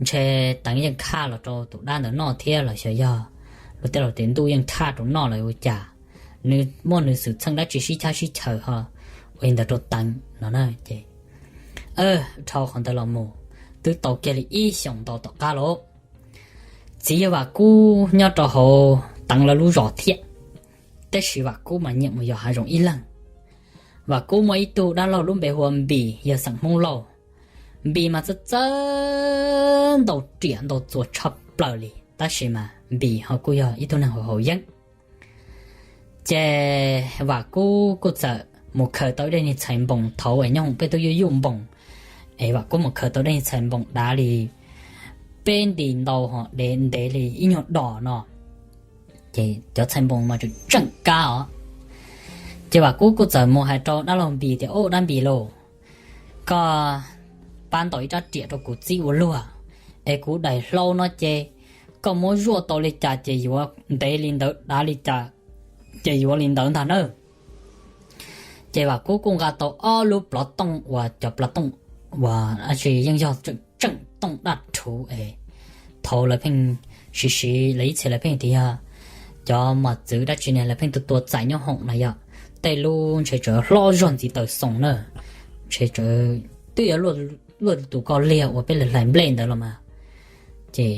ntshe Teev yeej khaj los rau tus dab ntawd noj thiab los xyov yog luag tej laus tias ntuj yeej khaj rau noj los ua cas, nws muaj nws xwm txheej dab tsi sib chab sib chaws ho ua li ntawd rau Teev no na. Ces dhau qhov ntawd los mus twb tau kiag li ib xyoos ntau tom qab lauj. Txiv yawg Vam Kub nyob rau hauv Teev lawv lub zos thiab, tab sis Vam Kub mas nyiam mus yos hav zoov ib leeg. Vam Kub muaj ib tug dab laug lub npe hu ua Npis, yog xeem Hmoob Lauj. Npis mas txawj txawj ntaus riam ntaus txuas tshaj plaws li, tab sis mas Npis ho kuj yog ib tug neeg haus haus yeeb. Ces Vam Kub kuj txawm mus khaws tau ib daim niag txhais npoos thaud es nyob hoom peb twb yuj yuj npoos, es Vam Kub mus khaws tau ib daim niag txhais npoos dav li peb nti ntau ho dev ntev li ib nyuag dos no. Ces cov txhais npoos mas tseem tseem kab os. Ces Vam Kub kuj txawm mus hais rau dab laug Npis tias, Au dab Npis lauj, koj pab ntaus ib rab riam rau kuv txib ua luag, es kuv daim hlau no ces koj muab zuaj tau li cas ces yuav ntev li ntawd, dav li cas ces yuav li ntawd ntag na. Ces Vam Kub kuj nqa tau ob lub plov tooj uas cov plov tooj uas dab tsi yeej yog tseem tooj daj rhuv es thaud lawv pheej siv siv, lawv ib txhia lawv pheej tias yog cov mos txwv dab tsi ne lawv pheej tua tua txais nyob hoom na yom. Tej lub ntshe tseem hlob zog ntxiv taws xoos na, ntshe tseem twb yuav luaj tus ko liag uas peb hlais nplej ntawd los mas. Ces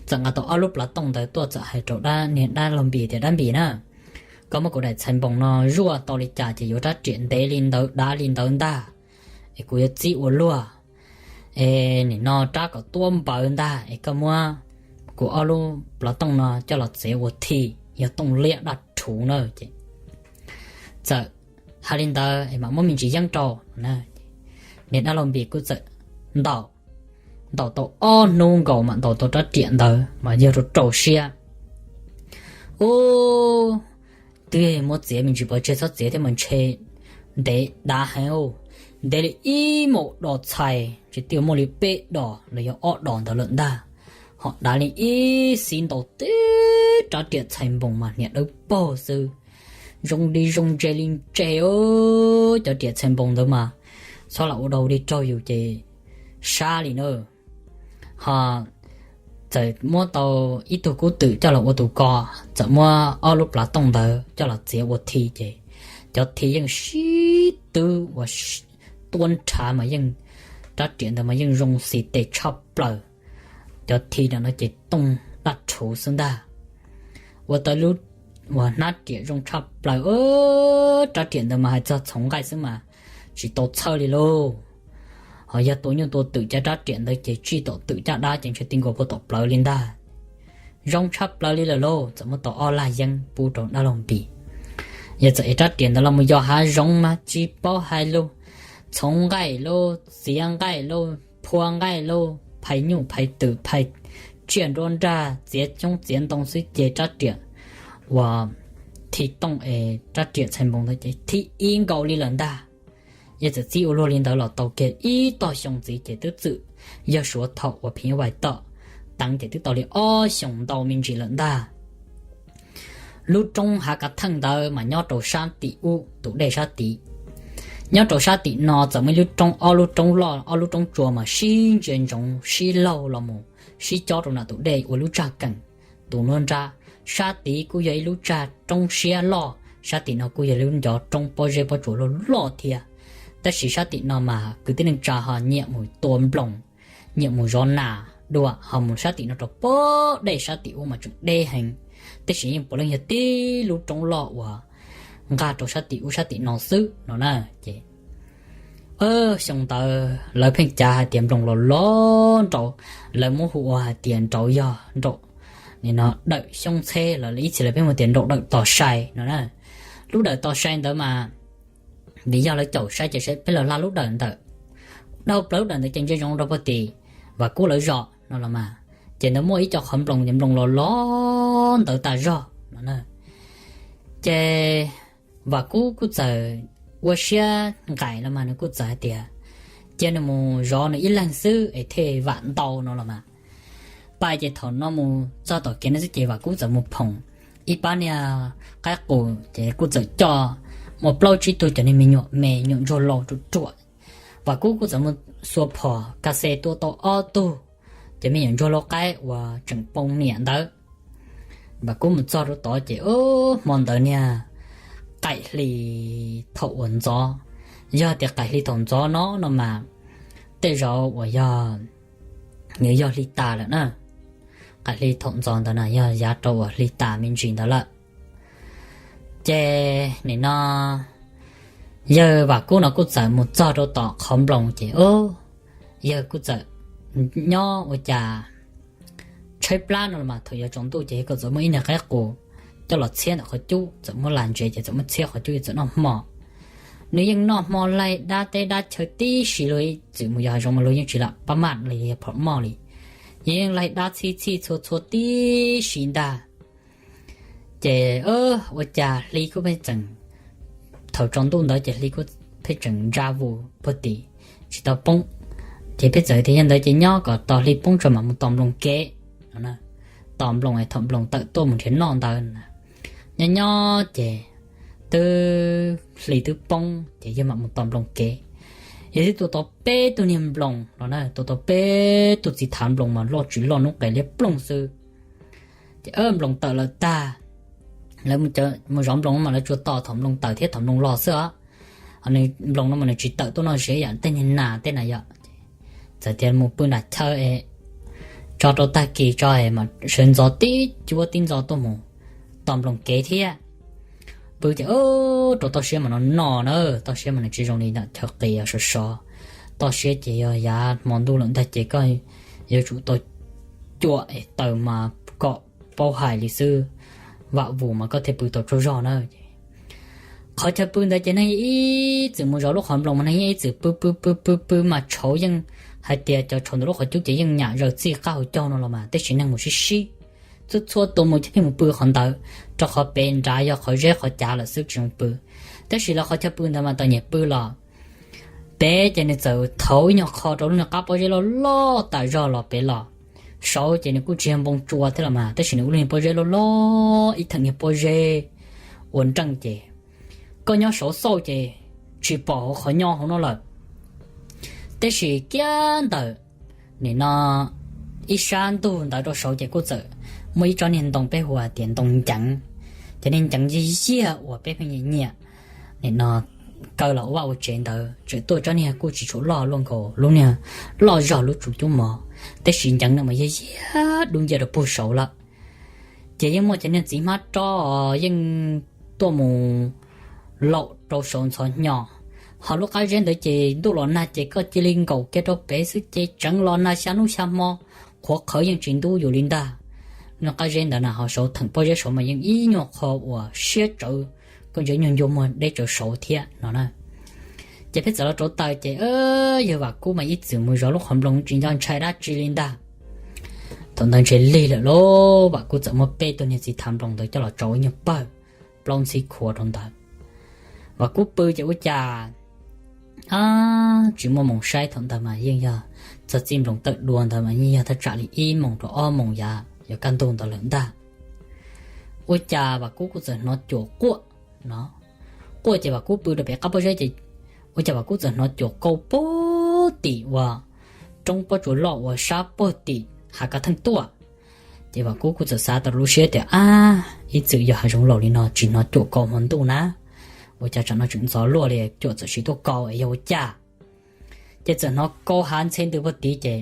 txawm nqa tau ob lub plov tooj ntawd tuaj txawm hais rau dab niag dab laug Npis tias, Dab Npis na, koj muab kuv daim txhais npoos no zuaj tau li cas ces yuav rab riam ntev li ntawd dav li ntawd ntag, es kuv yuav txib ua luag. Es nim no rab kom tuab npawv ntag es koj muab kuv ob lub plov tooj no coj los txiav ua thi, yog tooj liab daj rhuv na. Ces txawm hais li ntawd es mam muab me ntsis yeeb rau. Niag dab laug Npis kuj txawm ntaus, ntaus tau ob hnub nkaus mam ntaus tau rab riam ntawd mas yog rau rau siab. Ub, twb muab txiav me ntsis pov tseg txhob txiav thiab mas ntshe ntev dav heev, ntev li ib maum dos txhais, tsis tias muaj li peb dos los yog ob dos ntawd lawm ntag. Ho dav li ib xiv ntaus tib rab riam txhais npoos mas hniav dawb paug xwb, zoo li zoo ntse li ntse. Cov riam txhais npoos ntawd mas txhob lam ua dau dig raug yus ces sab li na. Ho txawm muab tau ib tug kub twm coj los ua tus ko, txawm muab ob lub plav tooj ntawd coj los txiav ua thi ces cov thi yeej sib twb ua tuab nrhav mas yeej, rab riam ntawd mas yeej zoo xis tes tshaj plaws. Cov thi no ces tooj daj rhuv xwb ntag. Ua tau lub uas hnab riam zoo tshaj plaws, rab riam ntawd mas hais txog txhoov nqaij xwb mas tsis tau txhawj li lauj. Ho yog tua nyuj tua twm cov rab riam ntawd ces tsij tom twm caj dab ces ntshe ti nkaus puag tom plawv li ntag. Zoo tshaj plaws li lawm lauj, txawm muab tau ob lag yeeb pub rau dab laug Npis. Yog txawm ev rab riam ntawd los mus yos hav zoov mas tsis paub hais lus, txhoov nqaij lauj, txiav nqaij lauj, phua nqaij lauj, phais nyuj phais twm phais tsiaj nruab nrag, txiav xyoob txiav ntoo xwb ces rab riam uas thim tooj es rab riam txhais npoo ntawd ces thim ib nkaus li lawm ntag. Yog txawm txib ua luag li ntawd los tau kiag ib tog xyoo ntxiv ces twb txwm yog suav thaum uas phim nyuj vais tom teev ces twb tau li ob xyoos ntau me ntsis lawm ntag. Lub roob Hav Kav Theej ntawd mas nyob rau sab tim ub tus dej sab tid. Nyob rau sab tim no txawm muaj ib lub roob, ob lub roob loj, ob lub roob tsua mas sib ntsia ntsoov sib laug los mus sib cob rau nram tus dej ua lub tsag keem tu nruab nrab. Sab tid kuj yog ib lub tsag roob siab loj, sab tim no kuj yog lub ncov roob pob zeb pob tsuas loj loj thiab. Tab sis sab tim no mas kwv tij neej tsa ho nyiam mus tua nploos, nyiam mus zov nas dua, ho mus sab tim no rau pob dej sab tim ub mas tseem deb heev. Tab sis yeej puav leej yog tib lub roob loj uas nqa rau sab tim ub sab tim no xwb no na. Ces xyoo ntawd lawv pheej cav hais tias nploos los los nraum, lawv muab hu ua hais tias nraum yog nraum, nim no dawm xyoob txheb los ib txhis lawv pheej hu tias nraum dawm tos sai no na. Lub dawm tos sai ntawd mas vim yog lawv caum sai ces peb los hla lub dawm ntawm, dhau plaws lub dawm ntawd ces ntsia zoo rau puag tim Vam Kub lawv zos no los mas, ces ntawd muaj ib co qhov nploos ces nploos los los ntawd tas zog no na. Ces Vam Kub kuj txawm ua siab nqaim los mas nws kuj txawm hais tias cia nws mus zov nws ib leeg xwb es thiaj vam ntau no los mas. Pais ces thaum no mus txog tom kev no xwb ces Vam Kub txawm mus phoom ib pab niag qaib qus ces kuj txawm coj mus plaub tsib tug cov niag me nyuam me nyuam ntsuag laus ruam ruam. Vam Kub kuj txawm mus xuas phom ka xe tua tau ob tug cov me nyuam ntsuag lau qaib uas tseem poob niam ntawd. Vam Kub mus txog rau tod ces hmo ntawd niag qaim hli thaum uas ntxov, yog tias qaim hli thaum ntxov no no mas tej zaum uas yog, nws yog hli tas lawm na. Qaim hli thaum ntxov ntawd na yog yav rau uas hli tas me ntsis ntawd lawm. Ces nim no yawg Vam Kub no kuj txawm mus txog rau tom qhov nploos ces yawg kuj txawm nyob ua cas tshaib plab no los mas thaum yuav tsaus ntuj ces yawg kuj txawm muaj ib niag qaib qus coj los txhiab ntawm qhov cub, txawm muab lam ntsev ces txawm muab txhiab qhov cub txawm noj hmo. Nws yeej noj hmo laig dab teb dab chaw tib si, luag ib txwm mus yos hav zoov mas luag yeej tsis lam pab maj li yog phom moj li, yeej laig dab txhij txhij txhua txhua tib si ntag. Ces ua cas hli kuj pheej tseem, thaum tsaus ntuj ntawd ces hli kuj pheej tseem ntsa vus puag tim tsis tau poob. Ces pheej txawm tias yog ntawd ces nyob kom tos hli poob tso mam mus tos nploos kev no, tos nploos es thaum nploos tawm tuaj mus nrhiav noj ntawd. Nyob nyob ces twb hli twb poob ces yawg mam mus tos nploos kev. Yawg twb tua tau peb tug niag nploos no na, tua tau peb tug txiv thav nploos mas loj tsis loj hnub qes liab ploog xwb. Ces nploos tawm lawm tag, lawv mus zov nploos no mas lawv tsuas tos thaum nploos tawm thiab thaum nploos los xwb os. Nploos no mas nws tsis tawm tuaj noj ze yam tej niag nas tej na yom. Txawm tias mus pw nram chaw es tso rau tag kis tso es mam sawv ntxov tib cuab tib ntxov tuaj mus tos nploos kev thiab. Pw ces rau toj siab mas no no na, toj siab mas nws tsis zoo li ntawm chaw qis sov sov. Toj siab ces yog yav hmo ntuj lawm ntag ces koj yuav tsum tau cuam es taws mas kom paub hais li xwb, vam vus mas koj thiaj pw tau tsaug zog na. Qhov chaw pw ntawd ces neeg ib txwm mus zov lub qhov nploos mas neeg yeej ib txwm pw pw pw pw pw mas tshauv yeej, hais tias cov tshauv ntawm lub qhov cub ces yeej nyam zaws txij qab hauv caug no los mas tab sis neeg mus sib sib, txhua txhua tus mus ces pheej mus pw qhov ntawd, rau qhov pem nrad yog qhov zeb qhov cav lawm xwb tsis zoo pw. Tab sis los qhov chaw pw ntawd mas tau nyiam pw los pem ces nws txawm thauv ib nyuag qho rau lub niag qab pob zeb loj loj tas zog los pem los. Saud ces nws kuj tsis yog npoo tsua thiab los mas tab sis nws ua lub niag pob zeb loj loj ib theem niag pob zeb ua nreej ces koj nyob saud xauj ces tsis pom hauv qhov nyob hauv no lawm. Tab sis kiag ntawm nim no ib sab ntug ntawd rau saud ces kuj txawm muaj ib tsob niag ntoo peb hu hais tias ntoo nceev. Ces niag nceev yig yiag uas peb pheej nyiam nyiam nim no kaw los ua vaj ua tsev ntawd tseem tuaj tsob niag kuj tsis tshua loj luaj nkaus lub niag loj zog lub tsu cub mov, tab sis nceev no mas yog yiag dub ncia rau puag saud lawm. Ces yeej muaj cov niag txiv hmab rob yeej tuaj mus laum rau saud ntxhov hnyo, Ho lub qab zeb ntawd ces ntuj los nag ces koj cia li nkaum kiag rau pem xwb ces tseev los nag xya hnub xya hmo, qhuav qhawv yeej tsis ntub yus li ntag. Lub qab zeb ntawd na ho saud theem pob zeb saud mas yeej ib nyuag qho uas siab tsawv, koj ntsia nyuag ncua muag deb tsawv saud thiab no na. Ces peb txawm los rauv taws ces yawg Vam Kub mas ib txwm mus zov lub qhov nploos tsis nco ntshai dab tsi li ntag. Thaum ntawd ntshe lig lawm lauj, Vam Kub txawm muab peb tug niag txiv thav nploos ntawd coj los tsau ib nyuag pawg plaub ntxhib khuav rau ntawd. Vam Kub pw ces ua cas tsis muaj moos saib, thaum ntawd mas yeej yog txog txij nploos tawm dua ntawd mas yeej yog thaj tsam li ib moos rau ob moos yav yuav kaj ntug ntawd lawm ntag. Ua cas Vam Kub kuj txawm hnov cuam quaj no, quaj ces Vam Kub pw rau pem qab pob zeb ces ua cas Vam Kub txawm hnov cuam kau puag tim uas roob pob tsuas loj uas sab puag tim hav kav theej tuaj. Ces Vam Kub kuj txawm xav tau lub siab tias, ab, ib txwm yog hav zoov laus li no tsis hnov cuam kau hmo ntuj na, ua cas tsam no tseem ntxov luaj li, cuam txawm sim tuaj kau es yog ua cas. Ces txawm hnov kau hav ntxhe ntws puag tid ces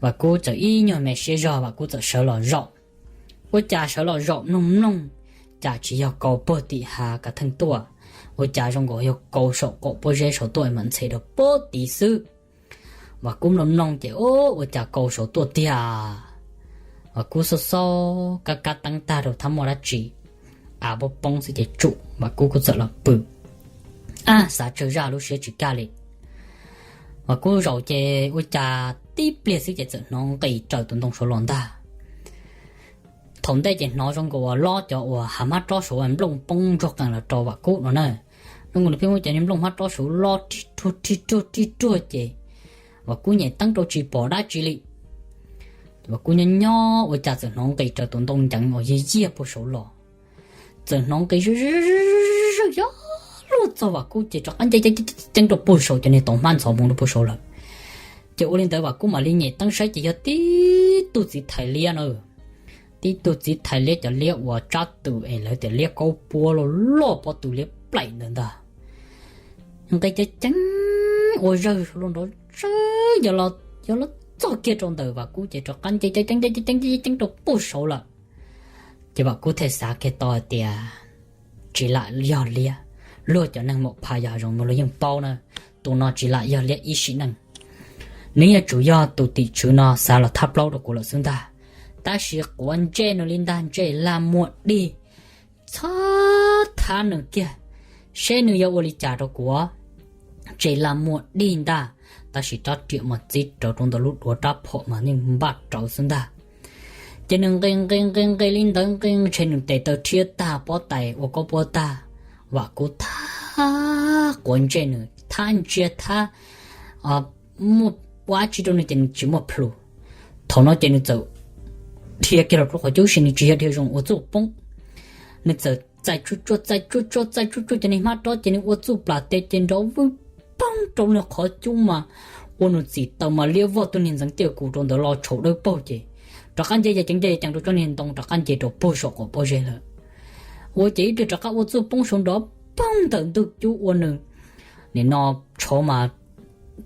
Vam Kub txawm ib nyuag me siab zog Vam Kub txawm sawv los zaum. Ua cas sawv los zaum mloog mloog, cas tsis yog kau puag tim hav kav theej tuaj, ua cas zoo nkaus yog kau saum qaum pob zeb saud tuaj mas ntxhe rau puag tid xwb. Vam Kub mloog mloog ces ua cas kau saud tuaj tiag. Vam Kub xauj xauj kab kab teeb tag rau thab muaj dab tsi, av poob poob xwb ces tsum Vam Kub kuj txawm los pw. Ab, xav tsawg zaj lub siab tsis kaj li. Vam Kub zaum ces ua cas tib pliag xwb ces txawm hnov nqis raws tus ntoo saud los ntag. Thaum ntej ces hnov zoo nkaus uas lob cov uas hav hmab rob saud nplooj poob ntsuag qees los rau Vam Kub no na. Zoo nkaus li pheej muaj cov niag nplooj hmab rob saud lob rig ruag rig ruag rig ruag ces Vam Kub nyem teeb rau tsis pom dab tsi li. Vam Kub nyob nyob ua cas txawm hnov nqis raws tus ntoo nceev uas yig yiag puag saud los. Txawm hnov nqis zawj zawj zawj zawj zawj zawj zawj zawj zawj zawj luag txog Vam Kub ces rov qab nce ceeb ceeb rau puag saud, cov niag tau hmab ntxhov mus rau puag saud lawm. Ces ua li ntawd Vam Kub mam li nyem teeb saib ces yog tib tug txiv thais liab na. Tib tug txiv thais liab, cov liab uas tsab tus es lawv tias liab kaub puab loj loj pob tw liab plaim ntawd ntag. Nqis ceev ceev ua zawg saud los nrov zawg, yog los txog kiag rau ntawm Vam Kub ces rov qab nce ceev ceev ceev ceev ceev rau puag saud lawm. Ces Vam Kub thiaj xav kiag tau hais tias, tsis lam yog liab, luag cov neeg maum pha yos zoov mas luag yeej paub na, tus no tsis lam yog liab ib sim neej. Nws yuav tsum yog tus tim tswv no xav los thab plaub rau kuv lawm xwb ntag. Tab sis quav ntsej nws li ntag, ntsej lag muag dig, txhob thab nws kiag, seb nws yuav ua li cas rau kuv. Ntsej lag muag dig ntag, tab sis rab riam mas txib rawv rau ntawm lub duav rab phom mas yeej npaj rawv xwb ntag. Ces nws nqis nqis nqis nqis li ntawd nqis ntshe nws tes taw rhiab tag, pob tais ua kaub puab tag, Vam Kub thab quav ntsej nws, thab ntsia thab muaj ua dab tsi rau nws ces nws tsis muaj plhus. Thaum no ces nws txawm dhia kiag los rau qhov cub, nws tsis yog dhia zoo, ua txuj poob. Nws txawm txais tsuj tsuag txais tsuj tsuag txais tsuj tsuag cov niag hmab rob ces nws ua txuj plam tes ces nrov vwj poog rau nws qhov cub mas ua nws txim taws mas liab vog tug niag ntxeev tiaj kus rau ntawd los tshauv dawb paug ces rov qab nce ceev ceev nce ceev rau tsob niag ntoo rov qab nce rau puag saum qaum pob zeb lawm. Ua ces ib pliag rov qab ua txuj poob saud nrov poog ntawm ntug cub ua nws nim no tshauv mas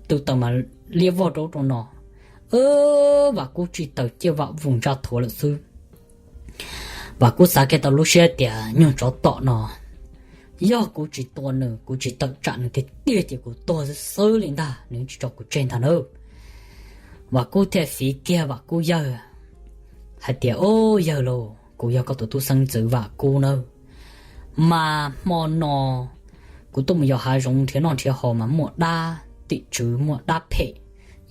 tw taws mas liab vog rau rau no. Vam Kub tsis taws ciaj vam vus ntsaj thuav lawm xwb. Vam Kub xav kiag tau lub siab tias nyuag tsov tom no, yog kuv tsis tua nws, kuv tsis tawm tsam nws tiag tiag ces kuv tuag xwb xwb li ntag, nws tsis tso kuv tseg ntag nawb. Vam Kub thiaj fiv kiag Vam Kub yawg hais tias, Au yawg lauj, kuv yog koj tus tub xeeb ntxwv Vam Kub nawb. Mas hmo no kuv tuaj mus yos hav zoov nrhiav noj nrhiav haus mas muaj dab tim tswv muaj dab phem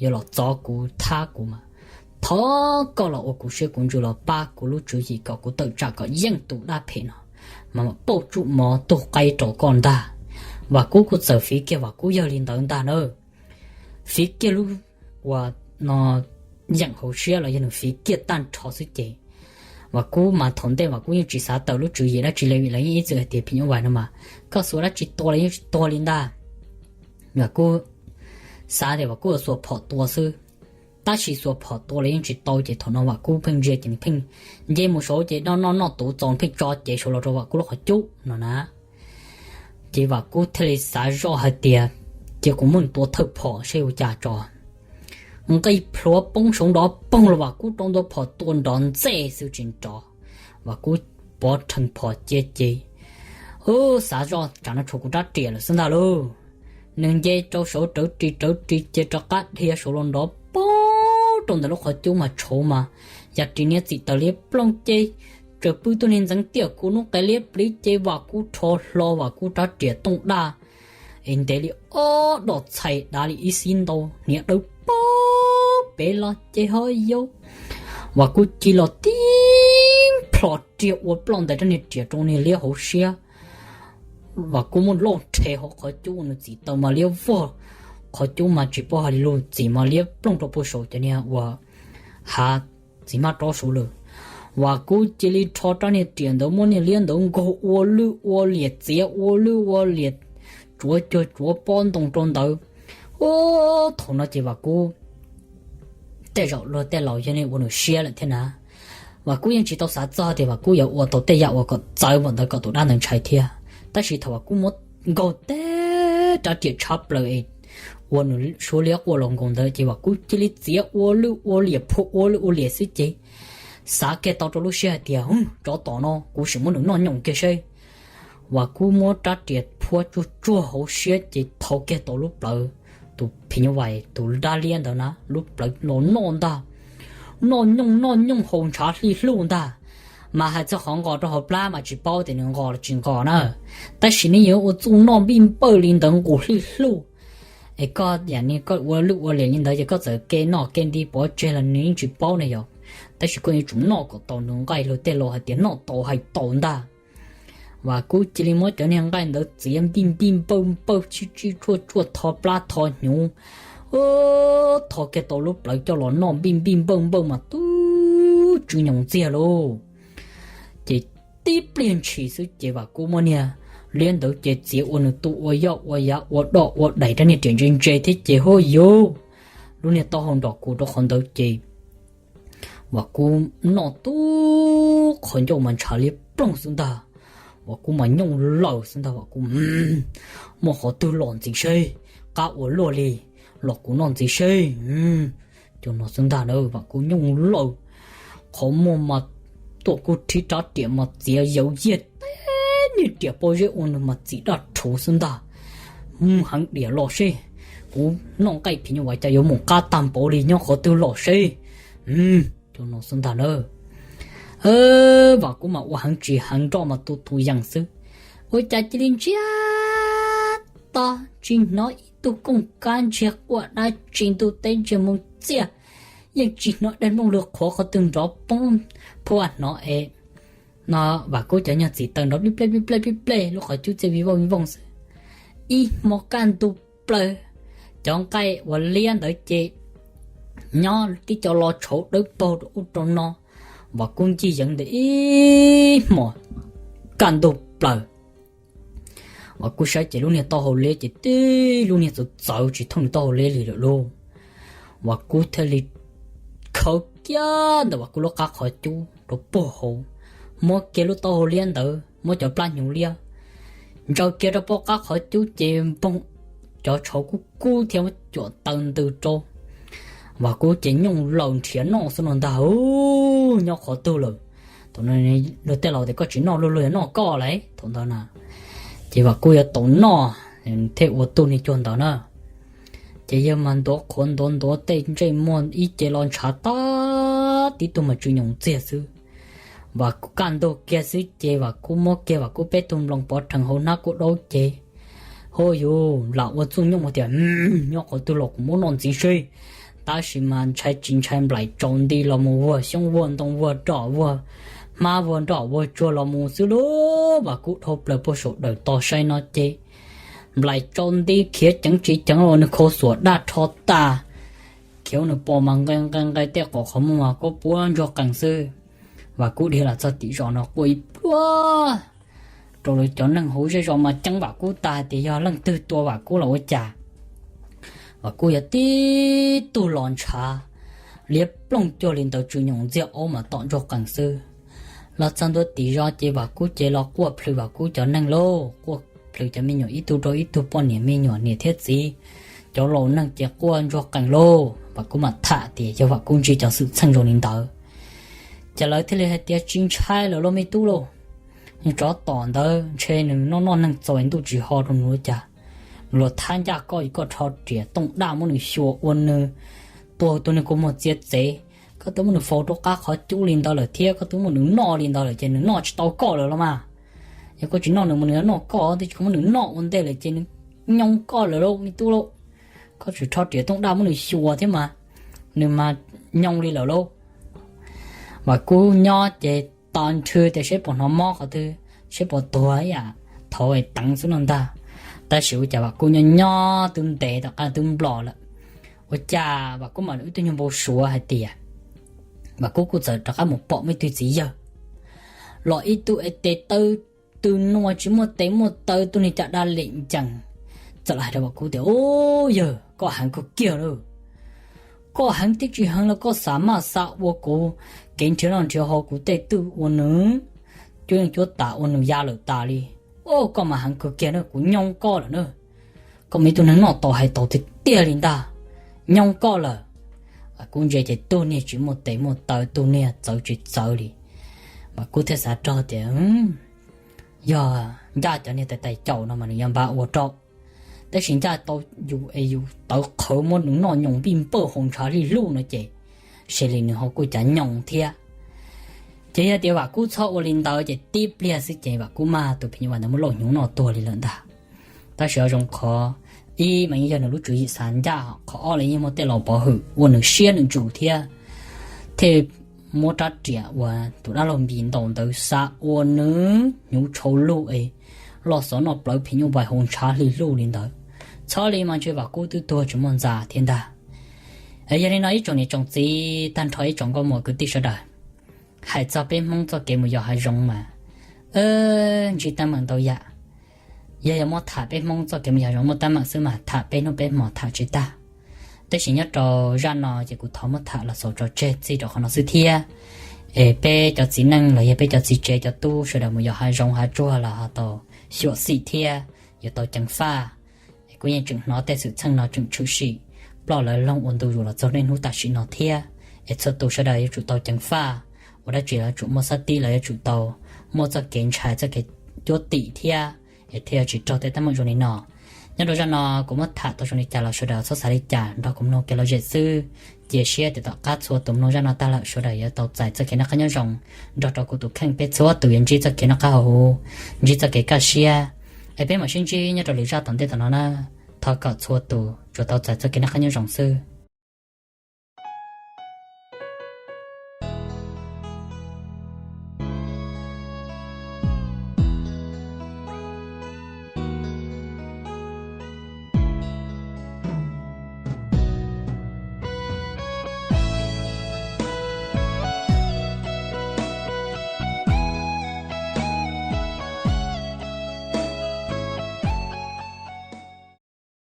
yuav los txov kuv thab kuv mas thov koj los ua kuv siab kuv ntsws los pab kuv lub tswv yim kom kuv tawm tsam kom yeej tus dab phem no mas mam pauj tsuj mov tug qaib rau koj ntag. Vam Kub kuj txawm fiv kiag Vam Kub yawg li ntawd ntag na. Fiv kiag lub uas no yeem hauv siab los yog nws fiv kiag tag nrho xwb ces Vam Kub mas thaum ntej Vam Kub yeej tsis xav tawm lub tswv yim dab tsi li vim lawv yeej ib txwm hais tias phim nyuj vais no mas koj xuas dab tsi tua los yeej tsis tuag li ntag. Vam Kub xav tias Vam Kub xuas phom tua xwb, tab sis xuas phom tua los yeej tsis tau ces thaum no Vam Kub pheej ntsia ces nws pheej nce mus saud ces noj noj noj tuv txaus pheej tso cev saud los rau Vam Kub lub qhov cub no na. Ces Vam Kub thiaj li xav zoj hais tias, cia kuv muab tua thawj phom seb ua cas tso. Nqis plhuav poob saud nrov poog los Vam Kub rau ntua phom tua nrov ntxej xwb tsis nrov. Vam Kub pov rhees phom cia ces, Ub, xav zoj tsam no tshuav kuv rab riam lawm xwb ntag lauj. Nws nce rau saud rawv ris rawv ris ces rov qab dhia saud los nrov poob rau ntawm lub qhov cub mas tshauv mas yam ris niag txim taws liab ploog ces tsaws pw tuaj niag ntxeev tiaj kuv nub qe liab pliv ces Vam Kub rho hlo Vam Kub rab riam tooj daj es ntev li ob dos txhais dav li ib xib ntau hniav dawb paug pem los ces ho yau Vam Kub ci los tib plho riam ua ploj ntais rab niag riam rau niag liab hauv siab. Vam Kub muab lauj rhe hauv qhov cub ua nws txim taws mas liab vog, qhov cub mas tsis paub hais li lus txim mas liab ploog rau puag saum cov niag uas hav txiv hmab rob saud lawm. Vam Kub cia li rho rab niag riam ntawd muab niag liab ntawd nkaug ua lwj ua liam txiav ua lwj ua liam tsuav cuag tsuav pob ntoo rau ntawd. Ub, thaum no ces Vam Kub tej zaum luag tej laus yog nej ua nws siab lawm thiab na. Vam Kub yeej tsis tau xav txog tias Vam Kub yuav ua tau tej yam uas kom txawv npaum ntawd kom tus dab ntawd ntshai thiab. Tab sis thaum Vam Kub muab nkaug teg rab riam tshab plaws es ua nws suab liab quaj los nkaus ntawd ces Vam Kub cia li txiav ua lwj ua liam phua ua lwj ua liam xwb ces xav kiag tau rau lub siab hais tias, Hu, tsov tom no kuv sim muab nws noj nyoos kiag seb. Vam Kub muab rab riam phua tsuag tsuag hauv siab ces thau kiag tau lub plawv, tus phim nyuj vais tus dab liab ntawd na lub plawv los noj ntag. Noj nyooj noj nyooj haus ntshav hli hluj ntag. Mas hais txog qhov nqos rau hauv plab mas tsis paub tias nws nqos los tsis nqos na. Tab sis nej yuav ua txuj noj npij npawj li ntawd nqus hli hluj es koj yam ni koj ua lwj ua liam li ntawd ces koj txawm ke noj ke nti pov tseg los nws yeej tsis paub ne yom. Tab sis koj yuav tsum noj kom tau nws nqaij luag tej laus hais tias noj tau hais tau ntag. Vam Kub cia li muab cov niag nqaij ntawd txiav npij npij npawj npawj tsib tsib tsuaj tsuaj tho plab tho hnyuv, tho kiag tau lub plawv coj los noj npij npij npawj npawj mas tub tsw nyoos ntxiag lauj. Ces tib pliag ntshis xwb ces Vam Kub muab niag liab ntawd ces txiav ua nws tu ua yoj ua yav ua doj ua daim rab niag riam ntse ntse thiab ces huj yus, lub niag taub hau nrom kuv rau qhov ntawd ces Vam Kub noj tub qhov ncauj mas ntshav liab ploog xwb ntag. Vam Kub mas nyooj laws xwb ntag, Vam Kub, Muaj qhov twg los ntxiv seb, qab ua luaj li, los kuv noj ntxiv seb. Cov no xwb ntag na, Vam Kub nyooj laws, qhov muag mas tuaj kub rhib rab riam mas txiav yawv yiag teb niag riam pob zeb ua nws mas txim daj rhuv xwb ntag. Mus heev diam los seb, kuv noj nqaij phim nyuj vais cas yuav mus qab tag npaum li, nyob qhov twg los seb. Cov no xwb ntag na. Vam Kub mas ua heev tsis heev nroj mas tu tus yees xwb. Ua cas cia li ntsiag to tsis hnov ib tug kooj kab ntsiag quaj dab tsi ntuj teb ntsiag mus txiaj, yeej tsis hnov daim nplooj lwg qhuav qhov twg nrov poob phua hnov es no Vam Kub cov nyuag txim taws nrov plij plej plij plej plij plej lub qhov cub txiaj vij vooj vij vooj xwb. Ib hmo kaj ntug plaws, cov nqaij uas liab ntawd ces nyob tib co lo tshauv dawb paug rau ub rau no. Vam Kub ncig yeev ntawm ib hmos kaj ntug plaws. Vam Kub saib ces lub niag taub hau liab ces tib lub niag txawv txawv tsis thooj nws taub hau liab li lawm lauj. Vam Kub thiaj li khawb kiag ntawm Vam Kub lub qab qhov cub rau puag hauv, muab kiag lub taub hau liab ntawd muab cov plab hnyuv liab ntsaws kiag rau puag qab qhov cub ces npoog cov tshauv kub kub thiab muab cuam taw ntws rau. Vam Kub ces nyooj laws nrhiav noj xwb no ntag. Nyob qhov twg lawm? Thaum no luag tej laus tias koj tsis noj luag, luag yuav noj koj lauj thaum ntawd na. Ces Vam Kub yuav tau noj thiaj ua tug niag cuag ntawd na. Ces yawg mas ntuav qhuav ntuav ntuav tej ntsej muag ib ce los ntshav tag, tib tug mas tsw nyoos ntxiag xwb. Vam Kub kaj ntug kiag xwb ces Vam Kub muab kiag Vam Kub peb tug nploos pov rhees hauv hnab kuj daub ces, hu yus, lam ua txuj nyooj tias, nyob qhov twg los kuv muab noj ntxiv seb. Tab sis mas ntshai tsis ntshai nplaim tsaus nti los mus vuag xyoob vuag ntoo vuag roj vuag hmab vuag nroj vuag tsuag los mus xwb lauj. Vam Kub dhau plaws puag saum dawm tos saib no ces nplaim tsaus nti khiav ceev tsis ceev los nws khau xuam daj rho tas, khiav nws pos mas nqe nqe nqe tej qos qhov muag mas kuj puab ntsuag qees xwb. Vam Kub dhia los txog tim zos no quaj ib pluag rau lawv cov neeg hauv zej zos mas ceeb Vam Kub tas tias yog leej twg tua Vam Kub los ua cas. Vam Kub yog tib tug los ntshav liab ploog cuag li ntawd tsw nyoos ntxiag aub mas tom ntsuag qees xwb. Los txog ntua tim zos ces Vam Kub ces los quaj plhws Vam Kub cov neeg lauj, quaj plhws cov me nyuam ib tug rau ib tug poj niam me nyuam niam thiab txiv, cov laus neeg ces quaj ntsuag qees lauj. Vam Kub mam tham tias yog Vam Kub ntsib cov xwm txheej zoo li ntawd. Ces lawv thiaj li hais tias tsis ntshai lawm lauj me tub lauj, tsov tom ntawd ntshe nws noj noj neeg txaus ntuj tsis ho rau nws ua cas. luag thab ncaj koj es koj rho riam tooj daj muab nws xyuas ua nws tuag tus niag kua muag txiav txev. Koj twb muab nws faus rau qab qhov cub li ntawd lawm thiab koj twb muab nws noj li ntawd lawm ces nws noj tsis tau koj lawm los mas. Yog koj tsis noj nws mas nws yuav noj koj, twb tsis muab nws noj ua ntej lawm ces nws nyoo koj lawm lauj me tub lauj. Koj tseem rho riam tooj daj muab nws xyuas thiab mas, nws mas nyoo li lawm lauj. Vam Kub nyob ces tos nrhw tias seb puas hnov mob qhov twg, seb puas tuag ib yam thaud es teev xwb no ntag. Tab sis ua cas Vam Kub nyob nyob twb ntev tom qab twb nplom lawm, ua cas Vam Kub mam li ib tug nyuag npau suav hais tias Vam Kub kuj txawm rov qab mus pom muaj ib tug txiv yawg los ib tug es tes taw tw nua tsis muaj tes muaj taw, tus niag caj dab lem ncees, txawm los hais rau Vam Kub tias, Ub yawg, koj heev kawg kiag lauj. Koj heev thiab tsis heev los koj xav maj xav ua kuv kev nrhiav noj nrhiav haus, kuv tej twj ua nws cuab yeej cuab tas ua nws ya lawm tas li. Ub, koj mas heev kawg kiag na, kuv nyoo koj lawm na. Koj mas ib tug neeg noj tau hais tau tiag tiag li ntag, nyoo koj lawm. Vam Kub ntsia ces tug niag tsis muaj tes muaj taw, tug niag txawv tsis txawv li. Vam Kub thiaj xav rog tias, Yog ncaj cov niag tais tais caum no mas nws yuav npaj ua rau, tab sis ncaj tau yus es yus tawv qhawv muab nws noj nyoos npij npawj haus ntshav hli hluj no ces, se li nws ho kuj cav nyoos thiab. Ces yog tias Vam Kub txhob ua li ntawd ces tib pliag xwb ces Vam Kub maj tus phim nyuj vais ntawd muab lauj hnyuv noj tuag li lawm ntag. Tab sis ho zoo qhov, ib mas yeej yog nws lub tswv yim xav ncaj, qhov ob los yeej muaj tej laus pov hwm ua nws siab nws ntsws thiab, thiaj muab rab riam uas tus dab laug Npis ntaus ntawd xa ua nws hnyuv tshau lug es loj xov noj plawv phim nyuj vais haus ntshav hli hluj li ntawd. Txhob li mas ntshe Vam Kub twb tuag tsis muaj ntxa thiab ntag. Yog li no ib tsoom niam tsoom txiv tag nrho ib tsoom nkauj muam kwv tij sawv daws, hais txog peb Hmoob txoj kev mus yos hav zoov mas ntsib teeb meem ntau yam. Yog yuav muab tham peb Hmoob txoj kev mus yos hav zoov muaj teeb meem xwb mas tham peb hnub peb hmo tham tsis tag. Tab sis nyob rau zaj no ces kuv thov muab tham los xaus tso tseg txij rau qhov no xwb thiab. Es peb cov txiv neej los yog peb cov txiv tsev cov tub sawv daws mus yos hav zoov hav tsuag los ho tau xyuam xim thiab yuav tau ceev faj. Es kuv yeej tseem hnov tej xwm txheej no tseem tshwm sim ploj lawv loog ua ntu zus los txog niaj hnub tam sim no thiab. Es txhua tus sawv daws yuav tsum tau ceev faj, ua dab tsi los yuav tsum muaj xab tib los yuav tsum tau muaj txoj kev ntshai txoj kev cuab tim thiab, es thiaj yuav tsis raug tej teeb meem zoo li no. Nyob rau zaj no kuv muab tham tau zoo li cas los sawv daws txhob xav li cas, nrog kuv mloog kev lom zem xwb. Cia siab tias tom qab txhua tus mloog zaj no tag lawm sawv daws yuav tau txais txoj kev noj qab nyob zoo. Nrog rau kuv tus kheej peb txhua tus yuav ntsib txoj kev noj qab haus huv, ntsib txoj kev kaj siab. Es peb mam sib ntsib nyob rau lwm zaj tom ntej tom no na. Thov kom txhua tus tsuas tau txais txoj kev noj qab nyob zoo xwb.